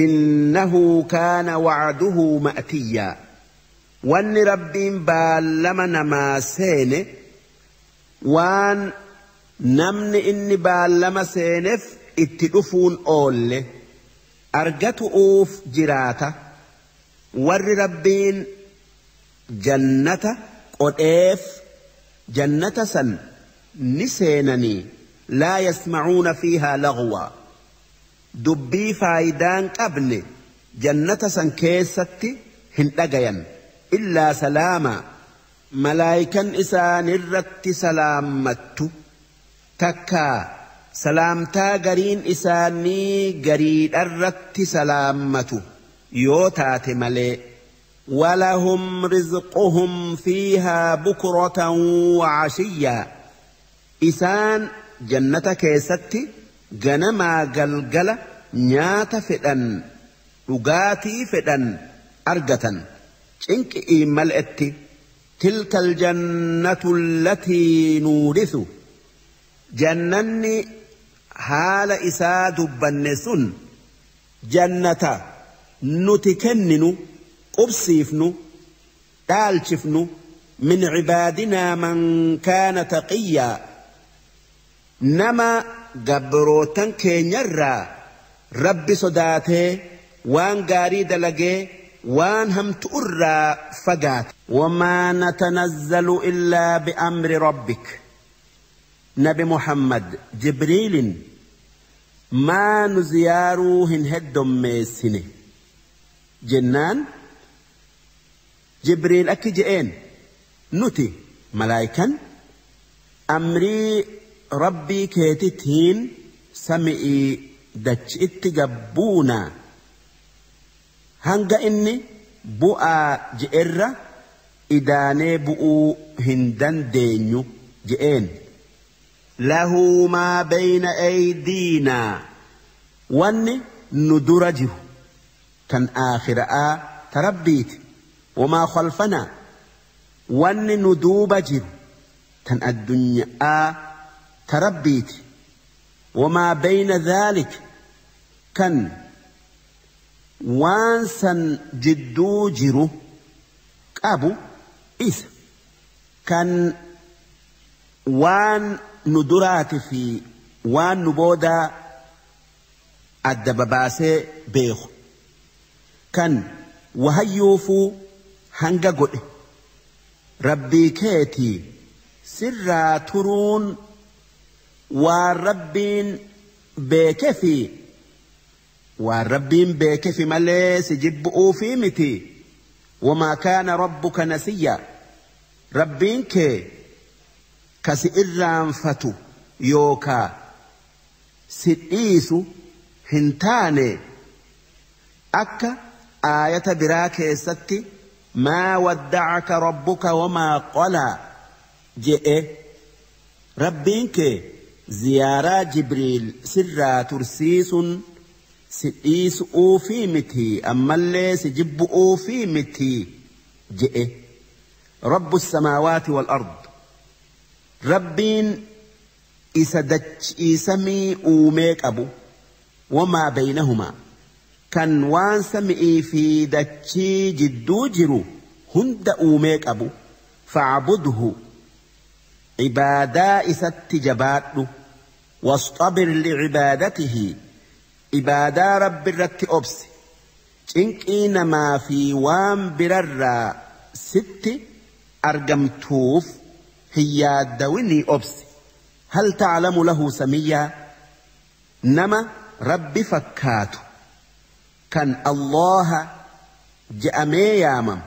innahu kaana wacduhu ma'tiyyaa wanni rabbiin baallama namaa seene waan namni inni baallama seeneef itti dhufuun oolle argatu'uuf jiraata warri rabbiin jannata qodheef jannata san ni seenanii laa yasmacuuna fiihaa lagwaa dubbii faayidaan qabne jannata san keessatti hin dhagayan illaa salaamaa malaayikan isaanirratti salaammattu takkaa salaamtaa gariin isaanii gariidharratti salaammatu yoo taate malee walahum rizquhum fiihaa bukratan wa cashiyyaa isaan jannata keessatti ganamaa galgala nyaata fedhan dhugaatii fedhan argatan cinqi'ii mal'etti tilka aljannatu allatii nuurisu jannanni haala isaa dubbanne sun jannata nuti kenninu qubsiifnu dhaalchifnu min cibaadinaa man kaana taqiyyaa nama gabrootan keenyarraa rabbi sodaatee waan gaarii dalagee waan hamtu irraa fagaate. Wamaa natanazzalu illaa bi'amri rabbik nabi Muhammad Jibriilin maa nu ziyaaruu hin heddommeessine jennaan Jibriil akki je'een nuti malaayikan amrii rabbii keetitiin sami'ii dachi'itti gabbuunaa hanga inni bu'aa je'erra idaanee bu'uu hin dandeenyu je'een. Lahu maa bayna aydiinaa wanni nu dura jiru kan aakhira'aa ta rabbiiti wamaa khalfanaa wanni nu duuba jiru kan addunyaa ta rabbiiti wamaa bayna dhaalik kan waan san jidduu jiru qabu isa kan waan nu duraati fi waan nu boodaa adda babaasee beeku kan wahayyuufuu hanga godhe rabbii keetii sirraa turuun waan rabbiin beeke fi waan rabbiin beeke fi malee si jibbu'uufii miti wamaa kaana rabbuka nasiyya rabbiin kee kasi irraanfatu yookaa si dhiisu hin taane akka aayata biraa keessatti maa waddacaka rabbuka wamaa qalaa je'e rabbiin kee ziyaaraa Jibriil sirraa tursiisuun si dhiisu'uufii miti ammallee si jibbu'uufii miti je'e rabbu samaawaati wal ard rabbiin isa dachii samii uumee qabu wamaa baynahumaa kan waan samii fi dachii jidduu jiru hunda uumee qabu facbudhu cibaadaa isatti jabaadhu wasxabir licibaadatihi cibaadaa rabbi irratti obsi Cinqii namaa fi waan birarraa sitti argamtuuf hin yaaddawinii obsi. Hal ta'lamu lahu samiyyaa, nama Rabbi fakkaatu kan Allaha je'amee yaamamu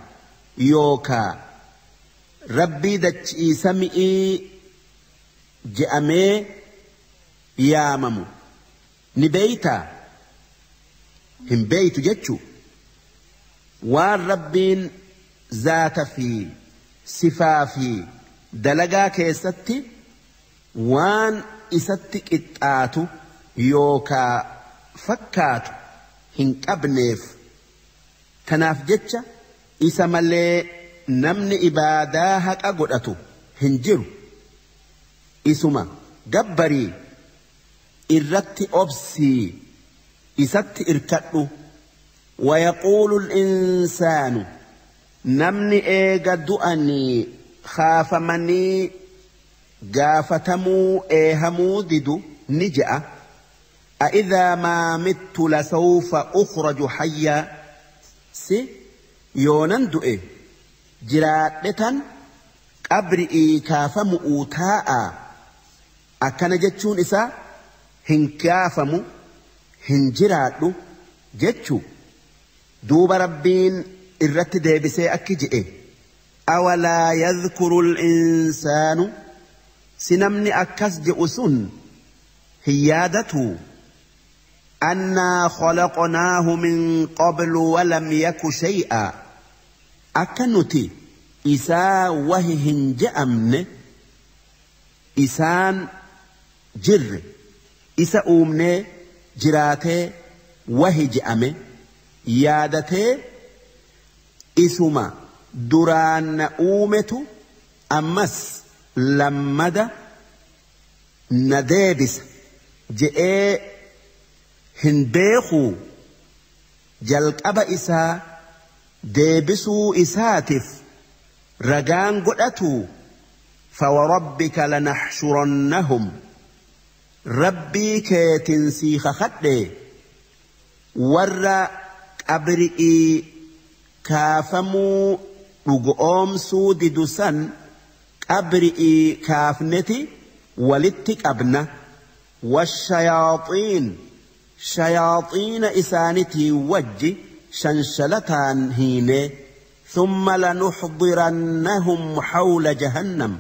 yookaa Rabbii dachii sami'ii je'amee yaamamu ni beeytaa? Hin beeytu jechuu. Waan Rabbiin zaata fi sifaa fi dalagaa keessatti waan isatti qixxaatu yookaa fakkaatu hin qabneef, tanaaf jecha isa malee namni ibaadaa haqa godhatu hin jiru. Isuma gabbarii, irratti obsii, isatti irkadhu. ويقول الإنسان namni eega du'anii kaafamanii gaafatamuu eehamuu didu ni je'a: أإذا ما مت لسوف أخرج حيا, si yoonan du'e jiraadhetan qabri'ii kaafamu'uu taa'a. Akkana jechuun isaa hin kaafamu, hin jiraadhu jechuu. Duuba Rabbiin irratti deebisee akki je'e: أولا يذكر الإنسان, si namni akkas je'u sun hin yaadatu, أنا خلقناه من قبل ولم يك شيئا, akka nuti isaa wahi hin je'amne isaan jirre isa uumnee jiraatee wahi je'ame yaadatee, isuma duraan na uumetu ammas lammada na deebisa je'ee hin beekuu? Jalqaba isaa deebisuu isaatiif ragaan godhatu. فوربك لنحشرنهم, Rabbii keetin sii kakadhe, warra qabri'ii kaafamuu dhugoomsuu didu san qabri'ii kaafneti walitti qabna. والشياطين, shayaaxiina isaanitii wajji shanshalataan hiine. ثم لنحضرنهم حول جهنم,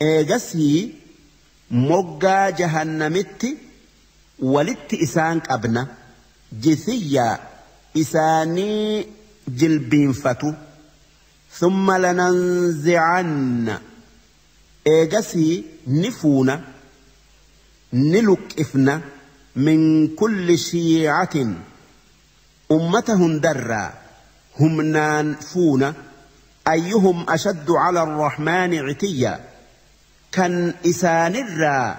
eegasii moggaa jahannamitti walitti isaan qabna, jisiyyaa isaanii jilbiinfatu. ثم لننزعن, eegasii ni fuuna, ni luqqifna, من كل شيعة, ummata hundarraa humnaan fuuna, أيهم أشد على الرحمن عتيا, kan isaanirraa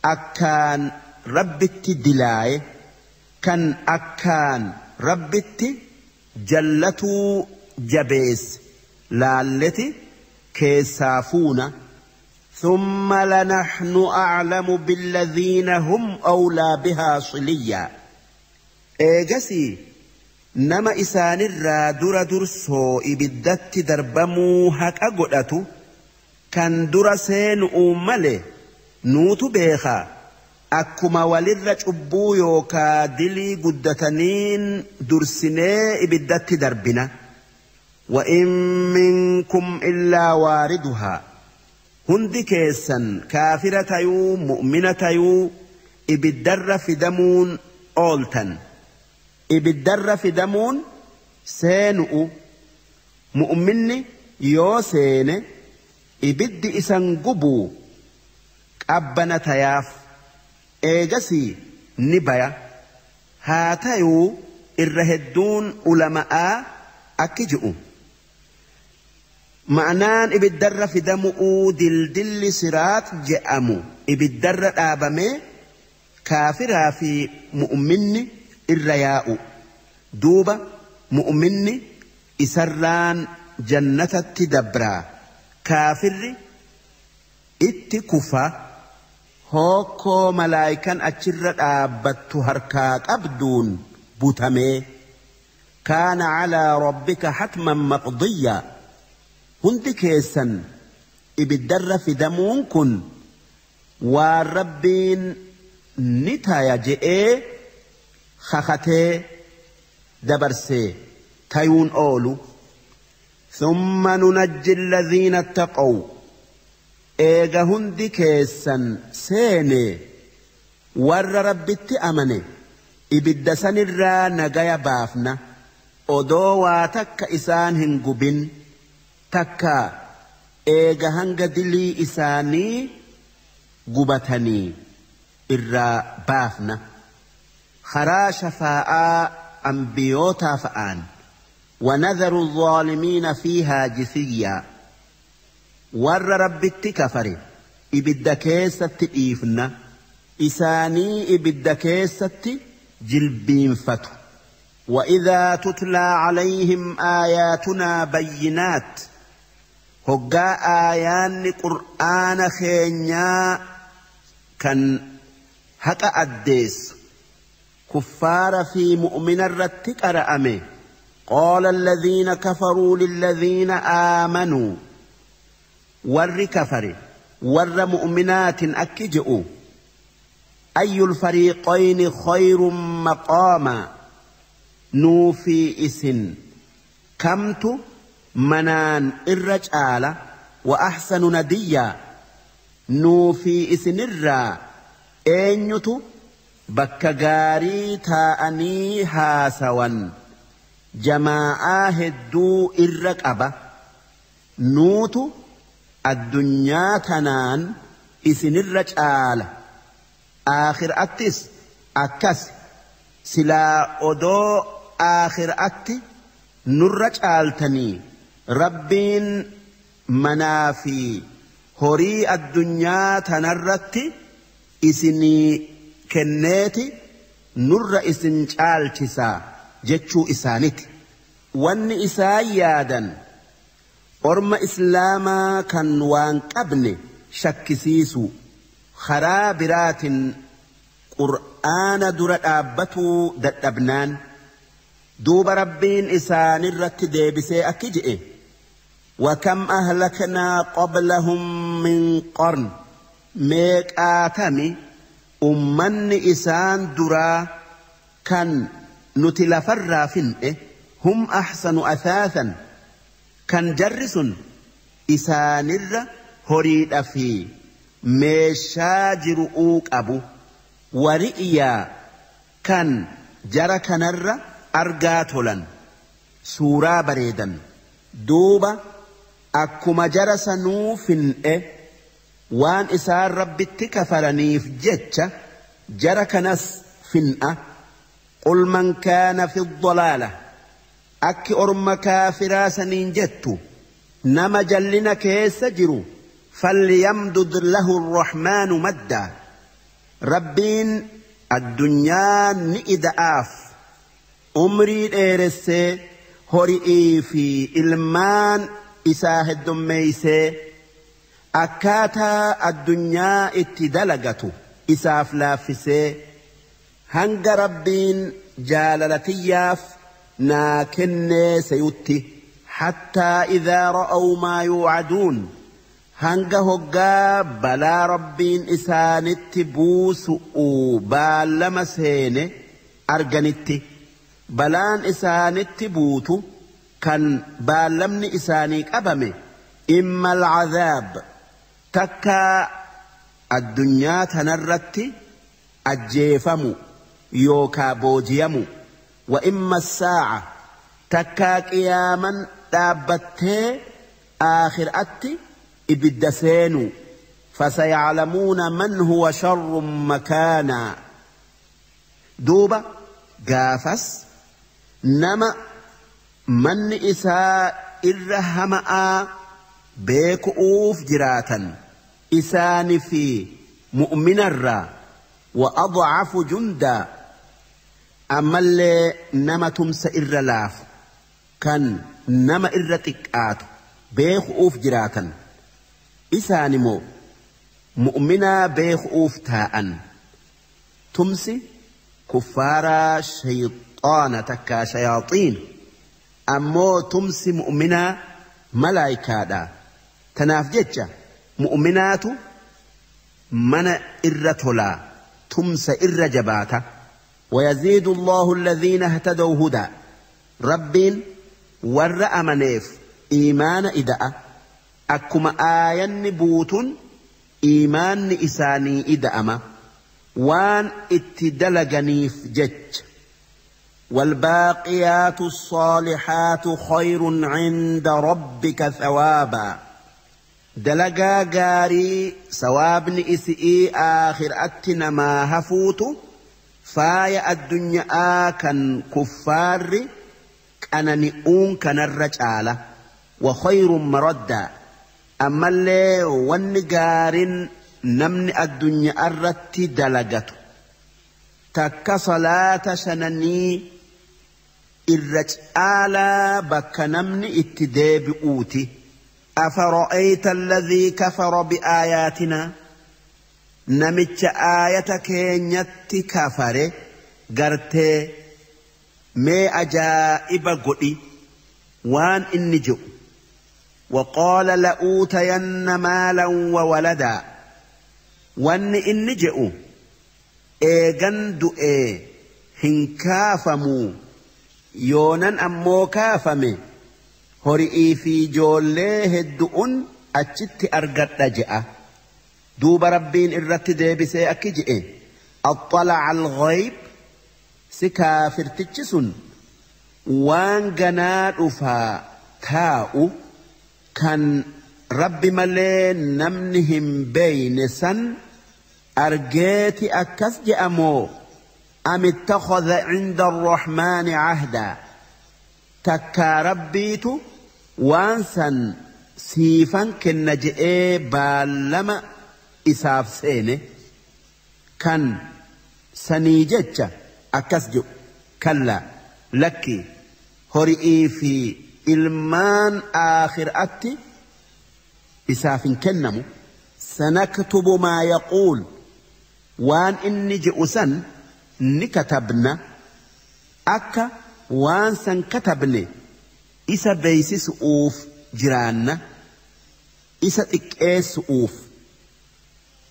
akkaan Rabbitti dilaaye, kan akkaan Rabbitti jallatuu jabeesse laalleti keessaa fuuna. ثم لنحن أعلم بالذين هم أولى بها صليا, eegasii nama isaanirraa dura dursoo ibiddatti darbamuu haqa godhatu, kan dura seenu'uu male nuutu beekaa. Akkuma walirra cubbuu yookaa dilii guddataniin dursinee ibiddatti darbina. وإن منكم إلا واردها, hundi keessan kaafira tayuu mu'mina tayuu ibiddarra fidamuun ooltan. Ibiddarra fidamuun seenu'u. Mu'minni yoo seene ibiddi isan gubuu qabbana tayaaf, eegasii ni baya. Haa tayuu irra hedduun ulama'aa akki ji'u: ma'anaan ibiddarra fidamu'uu dildilli siraat je'amu ibiddarra dhaabamee kaafiraa fi mu'minni irra yaa'u. Duuba mu'minni isarraan jannatatti dabraa, kaafirri itti kufa, hookkoo malaayikan achirra dhaabbattu harkaa qabduun butamee. كان على ربك حتما مقضيا هندي كيسا إبدر في دمون كن والربين نتايا جئ خختي دبرسي تيون أولو ثم ننجي الذين اتقوا إيغا هندي كيسا سيني ور ربي أمني إبدا سنرا نغايا بافنا odoo waa takka isaan hin gubin takka eega hanga dilii isaanii gubatanii irraa baafna karaa shafaa'aa ambiyootaa fa'aan ونذر الظالمين فيها جثيا ور ربتي كفر إبدا كيست إيفنا إساني إبدا كيست جلبين فتو وإذا تتلى عليهم آياتنا بينات هقا آيان قرآن خينيا كان هكا أديس كفار في مؤمن الرتك أرأمي قال الذين كفروا للذين آمنوا ور كفر ور مؤمنات أكجئوا أي الفريقين خير مقاما نوفي إسن كمت منان الرجالة وأحسن نديا نوفي إسن الرا أينيتو بكغاري تاني هاسوان جماعة هدو الرقبة نوتو الدنيا تنان إسن الرجالة آخر أتس أكس سلا أدو آخر أتي نرج آلتني ربين منافي هوري الدنيا تنرتي إسني كنيتي نر إسن آلتسا جتشو إسانتي وان إسايادا أرم إسلاما كان وان قبني شكسيسو خرابرات قرآن در أبتو دتبنان دوب ربين إسان الرت ديبسي أكجئ وكم أهلكنا قبلهم من قرن ميك آتمي أمن إسان درا كان نتلفر فنئ هم أحسن أثاثا كان جرس إسان الر هريد في ميشاجر أوك أبو ورئيا كان جرى كنر أرقاتلا سورة بريدا دوبا أكما جرس نوفن وان إسار ربي تكفرني في جتش جرى كنس فنأ قل من كان في الضلالة أكي أرم كافرا سنين جتو نما جلنا كيس جرو فليمدد له الرحمن مدا ربين الدنيا نئدآف عمري ديرسي هوري في إلمان إساه الدميسي أكاتا الدنيا اتدلقتو إساف لافسي هنگ ربين جاللتياف ناكن سيوتي حتى إذا رأوا ما يوعدون hanga hoggaa balaa rabbiin isaanitti buusu'u baallama seene arganitti balaan isaanitti buutu kan baallamni isaanii qabame imma alcazaab takka addunyaa tanarratti ajjeefamu yookaa boojiyamu wa imma saaca takkaa qiyaaman dhaabbattee aakhiraatti ibidda seenu fasayaclamuuna man huwa sharrun makaanaa duuba gaafas nama manni isaa irra hama'aa beeku'uuf jiraatan isaani fi mu'minarraa wa adcafu jundaa ammallee nama tumsa irra laafu kan nama irra xiqqaatu beeku'uuf jiraatan isaani moo mu'minaa beeku'uuf taa'an tumsi kuffaaraa shayxaana takkaa shayaaxiin. Ammoo tumsi mu'minaa malaayikaadha. Tanaaf jecha mu'minaatu mana irra tolaa tumsa irra jabaata. ويزيد الله الذين اهتدوا هدى ربين ور أمنيف إيمان إداء أكما آيان بوت إيمان إساني إدأما وان اتدلغنيف جج. والباقيات الصالحات خير عند ربك ثوابا دلقا غاري ثواب إسئي آخر أتنا ما هفوت فايا الدنيا كان كفار كان كان الرجالة وخير مردا. أما اللي ونقار نمن الدنيا الرت دلقته تك صلاة شنني الرجالة بك نمن اتداب أوتي. أفرأيت الذي كفر بآياتنا نمتش آية كينيت كفر غرتي مي أجائب قدي وان إنجو. وقال لأوتين مالا وولدا وان إنجو إيغان دؤي هنكافمو يونان أمو كافمي هرئي في جوليه الدؤن أجت أرقد جاء. دوب ربين إرت ديبسي أكجئ أطلع الغيب سكافر تجسن وان قنال أفا تاؤ كان رب ملين نمنهم بين سن أرجيت أكس جأمو أم اتخذ عند الرحمن عهدا تكا ربيت وانسا سيفا كنجئ بالما إساف سينه كان سنيجتش أكسجو. كلا لكي هرئي في إلمان آخر أتي إساف كنمو سنكتب ما يقول وان إني جئسن نكتبنا أكا وان سن كتبني إسا بيسي سؤوف جيراننا إسا إكئي سؤوف.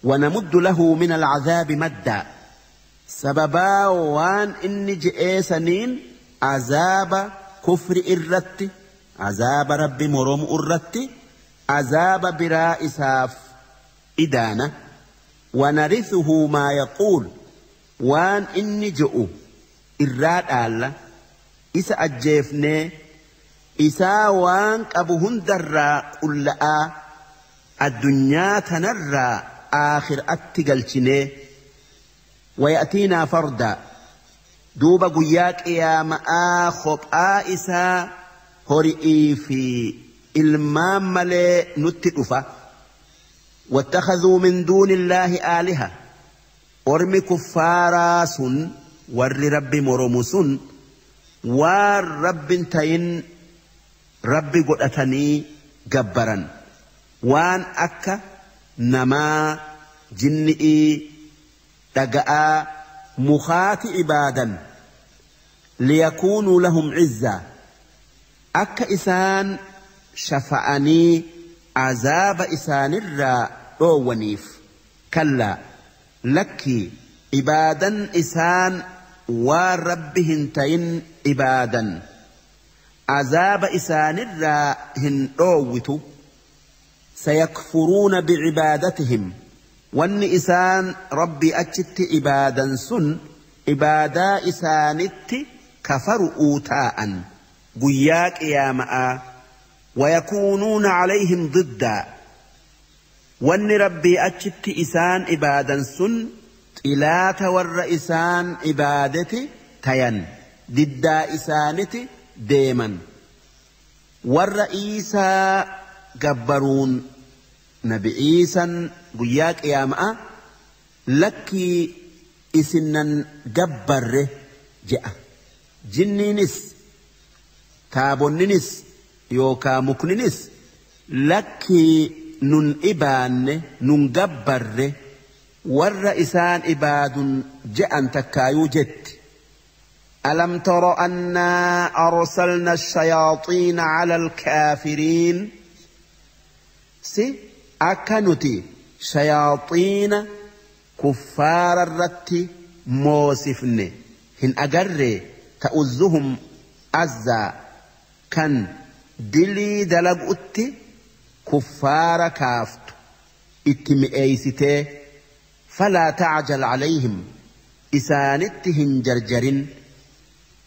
ونمد له من العذاب مدا سببا وان إني جئي سنين عذاب كفر إرتي عذاب رب مروم إرتي عذاب براء إساف إدانة. ونرثه ما يقول وان إني جئو إراد آلا إسا أجيفني إسا وان أبوهن درا قل لآ الدنيا تنرى آخر أتقلتني. ويأتينا فردا دوب قياك يا ماء خطأ إسا هرئي في إلمام ملي نتئفة. واتخذوا من دون الله آلهة أرمي كفارا سن ور رب مرمسن ور رب تين رب قدتني جبرا وان أكا نما جنئي دقاء مخات عبادا ليكونوا لهم عزة أكا إسان شفعني عذاب إسان الراء ونيف. كلا لكي عبادا إسان وربهن تين عبادا عذاب إسان الراء هن أوتو. سيكفرون بعبادتهم وان إسان ربي أجت عبادا سن عبادا إسانت كفروا أوتاء قياك يا ماء. ويكونون عليهم ضدا وان ربي أجت إسان عبادا سن إلا تور إسان عبادتي تين ضدا إسانتي ديما. والرئيسا جبرون نبي عيسى قياك يا ماء لكي إسنن جبر جاء جنينس تابوننس يوكا مكننس لكي نن إبان نن جبر والرئيسان إباد جاء تكايو جت. ألم تر أنا أرسلنا الشياطين على الكافرين سي أكنتي شياطين كفار الرت موسفن هن أجر تؤذهم أزا كان دلي دلقت كفار كافت اتمئيسته فلا تعجل عليهم إسانتهن جرجرين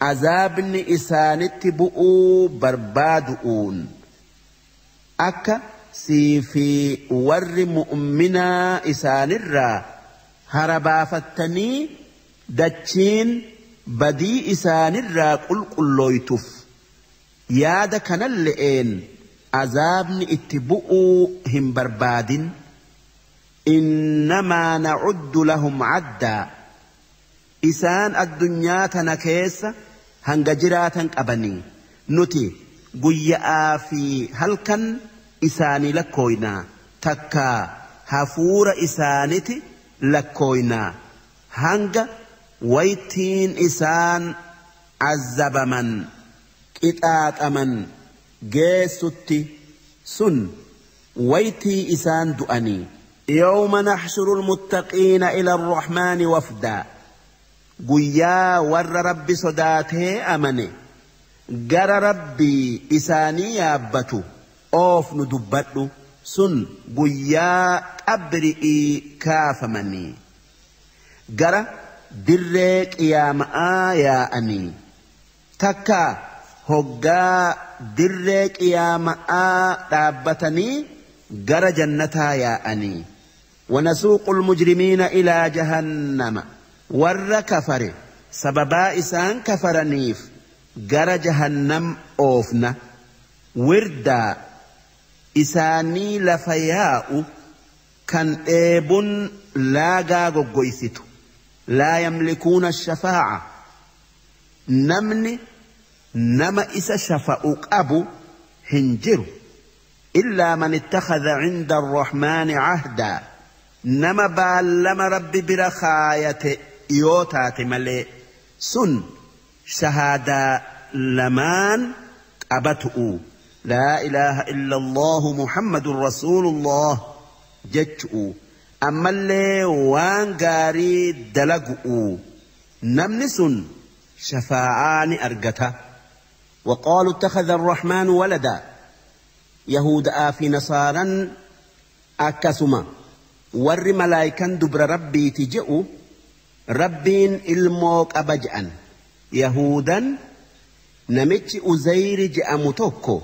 عذابن إسانت بؤو بربادؤون أكا سيفي ور مؤمنا إسان الرا هربافتني دتشين بدي إسان الرا قل قلويتف يادا كان اللئين عذابن اتبؤو هم برباد إنما نعد لهم عدا إسان الدنيا تنكيس هنجراتن أبني نتي قيا في هلكن إساني لكوينا تكا هفور إسانتي لكوينا هنج ويتين إسان عذب من إتات أمن جيستي سن ويتي إسان دؤني يوم نحشر المتقين إلى الرحمن وفدا قيا ور ربي صداته أمني جر ربي إساني يابتو أوف ندبتو سن قيا أبرئي كافمني جر درك يا مآ يا أني تكا هقا درك يا مآ تابتني جر جنتا يا أني ونسوق المجرمين إلى جهنم ور كفر سببا إسان كفرنيف جر جهنم أوفنا وردا إساني لفياء كان إيب لا غوغويستو لا يملكون الشفاعة نمني نما إسا شفاء أبو هنجر إلا من اتخذ عند الرحمن عهدا نما بالما ربي برخاية يوتات ملي سن شهادة لمان أبتؤ لا إله إلا الله محمد رسول الله جتؤ أما اللي وان قاري دلقؤ نمنس شفاعان أرقته وقالوا اتخذ الرحمن ولدا يهود آفي نصارا أكسما ور ملايكا دبر ربي تجئوا ربين الموك أبجأن يهودا نمتش أزير جأمتوكو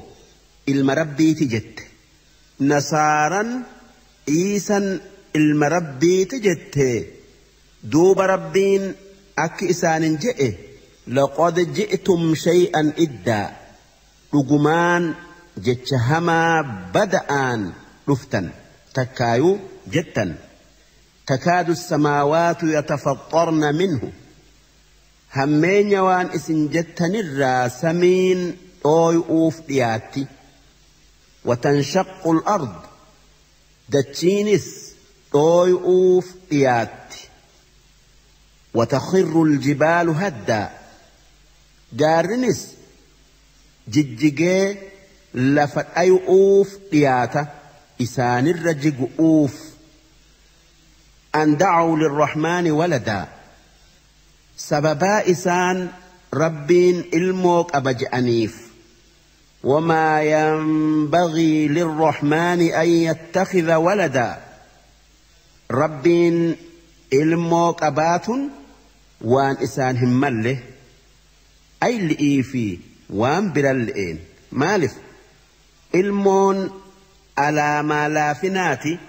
المربي تجت نصارا إيسا المربي تجت دوب ربين أك إسان جئ لقد جئتم شيئا إدا رجمان جتشهما بدآن رفتا تكايو جتا تكاد السماوات يتفطرن منه همين يوان اسن جتن الراسمين أوف دياتي وتنشق الأرض دتشينس أوف دياتي وتخر الجبال هدا جارنس جججي لفت أيؤوف دياتا إسان الرجج أوف أن دعوا للرحمن ولدا سببا إسان ربين الموك أبجأنيف وما ينبغي للرحمن أن يتخذ ولدا ربين الموك أبات وان إسان همله أي لئيفي وان برلئين مالف المون على ما لافناتي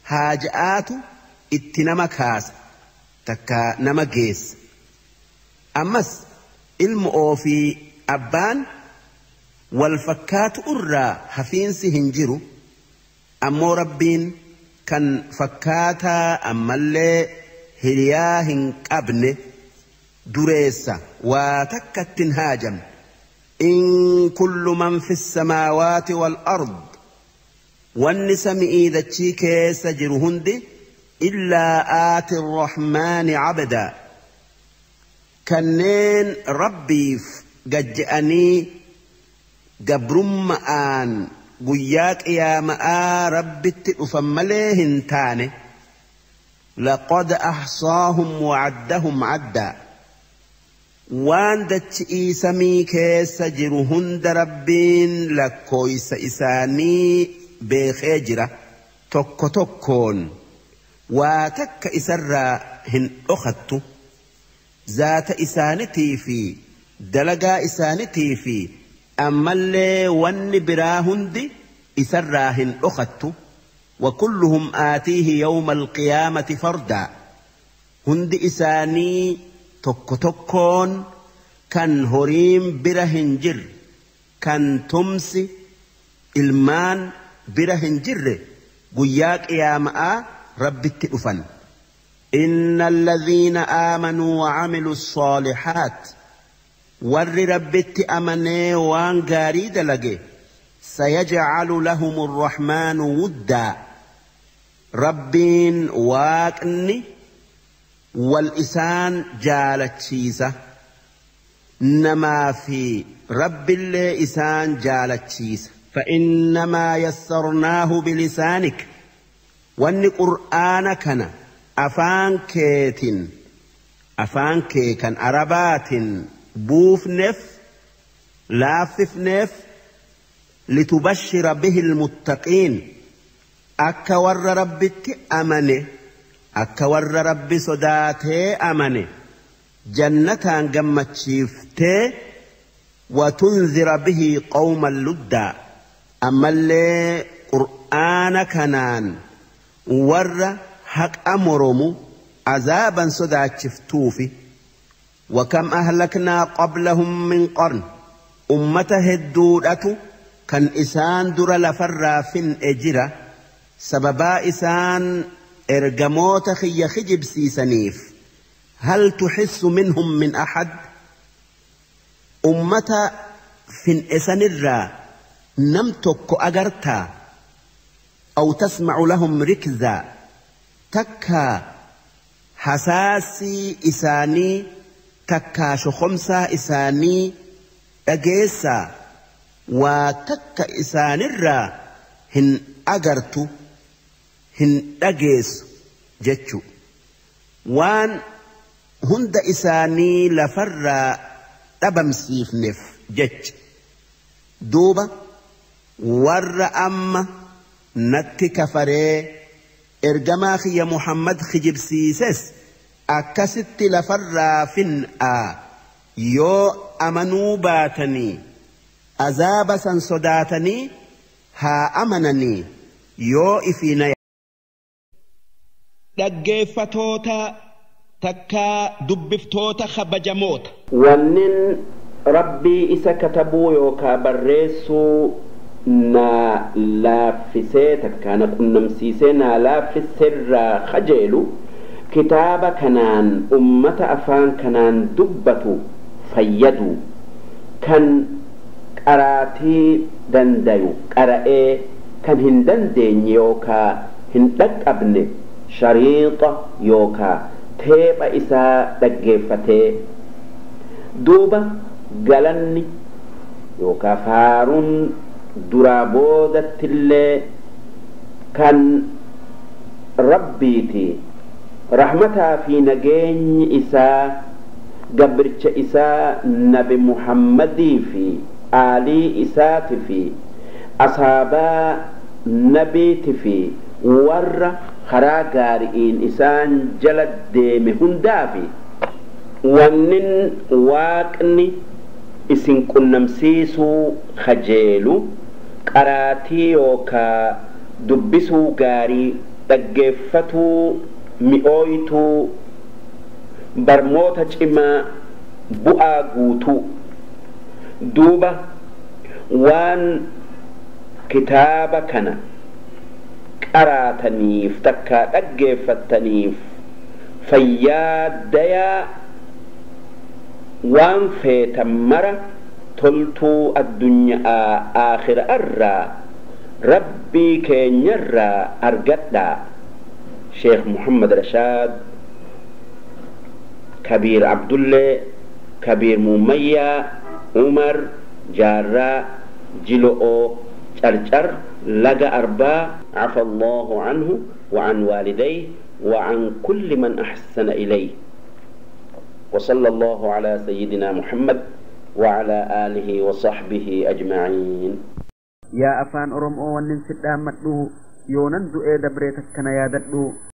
هاجآت اتنما كاس تكا نما جيس أمس ilmu'oo fi abbaan wal fakkaatu irraa hafiinsi hin jiru ammoo rabbiin kan fakkaataa ammallee hiriyaa hin qabne dureessa waa takkatti hin haajamne. إن كل من في السماوات والأرض والنسمئ ذا كيس جرهند إلا آتي الرحمن عبدا. Kanneen Rabbiif gajja'anii gabrumma'aan guyyaa qiyaama'aa Rabbitti dhufan malee hin taane. Laqad ahsaahum wa'addahum addaa. Waan dachi'ii samii keessa jiru hunda Rabbiin lakkooysa isaanii beekee jira. Tokko tokkoon waa takka isarraa hin dhokattu. Zaata isaanitii fi dalagaa isaanitii fi ammallee wanni biraa hundi isarraa hin dhokattu. Wakulluhum aatiihi yawma alqiyaamati fardaa. Hundi isaanii tokko tokkoon kan horiin bira hin jirre, kan tumsi ilmaan bira hin jirre guyyaa qiyaama'aa Rabbitti dhufan. Inna alladhiina aamanuu wa camilu saalihaat, warri Rabbitti amanee waan gaarii dalage, sayajcalu lahum arrahmaanu wuddaa. Rabbiin Waaqni wal isaan jaalachiisa. Namaa fi Rabbillee isaan jaalachiisa. Fa'innamaa yassarnaahu bilisaanik, wanni qur'aana kana afaan keetin, afaan kee kan Arabaatin buufneef laaffifneef, litubashshira bihi almuttaqiin, akka warra Rabbitti amane, akka warra Rabbi sodaatee amane jannataan gammachiiftee, watunzira bihi qawman luddaa, ammallee qur'aana kanaan warra haqa moromu azaaban sodaachiftuufi. Wakam ahlaknaa qablahum min qarn, ummata hedduudhatu kan isaan dura lafarraa fin'e jira sababaa isaan ergamoota kiyya kijibsiisaniif. Hal tuxissu minhum min axad, ummata fin'e sanirraa nam tokko agartaa? Aw tasmacu lahum rikzaa, takkaa hasaasii isaanii takkaa shokomsaa isaanii dhageessaa? Waa takka isaanirraa hin agartu, hin dhageessu jechu. Waan hunda isaanii lafarraa dhabamsiifneef jecha. Duuba warra amma natti kafaree ergamaa kiyya Muhammad kijibsiises akkasitti lafarraa fin'aa. Yoo amanuu baatanii azaaba san sodaatanii haa amananii yoo ifiina. Dhaggeeffatoota takkaa dubbiftoota kabajamoota. Wannin Rabbii isa katabuu yookaa barreessuu naa laaffisee takkaa na qunnamsiisee naa laaffiserraa kajeelu kitaaba kanaan ummata afaan kanaan dubbatu fayyadu, kan qaraatii dandayu qara'ee, kan hin dandeenye yookaa hin dhaqqabne shariixa yookaa teepha isaa dhaggeeffatee. Duuba galanni yookaa faaruun duraa boodattillee kan Rabbiiti. Rahmataa fi nageenyi isaa gabricha isaa Nabi Muhammadii fi aalii isaati fi asaabaa nabiiti fi warra karaa gaari'iin isaan jala deeme hundaafi. Wannin Waaqni isin qunnamsiisuu kajeelu qaraatii yookaa dubbisuu gaarii, dhaggeeffatuu mi'ooytuu, barmoota cimaa bu'aa guutuu. Duuba waan kitaaba kana qaraataniif takkaa dhaggeeffattaniif fayyaa dayaa, waan feetan mara toltuu addunyaa aakhira irraa Rabbii keenyarraa argadhaa. Sheekh Muhammad Rashaad Kabiir Abdullee. Kabiir Muummayyaa Umar Jaarraa Jilo'oo Carcar Laga Arbaa. عفى الله عنه وعن والديه وعن كل من أحسن إليه، وصلى الله على سيدنا محمد وعلى آله وصحبه أجمعين. Yaa afaan Oromoo, wannin si dhaammadhu, yoonan du'ee dabree takkana yaadadhu.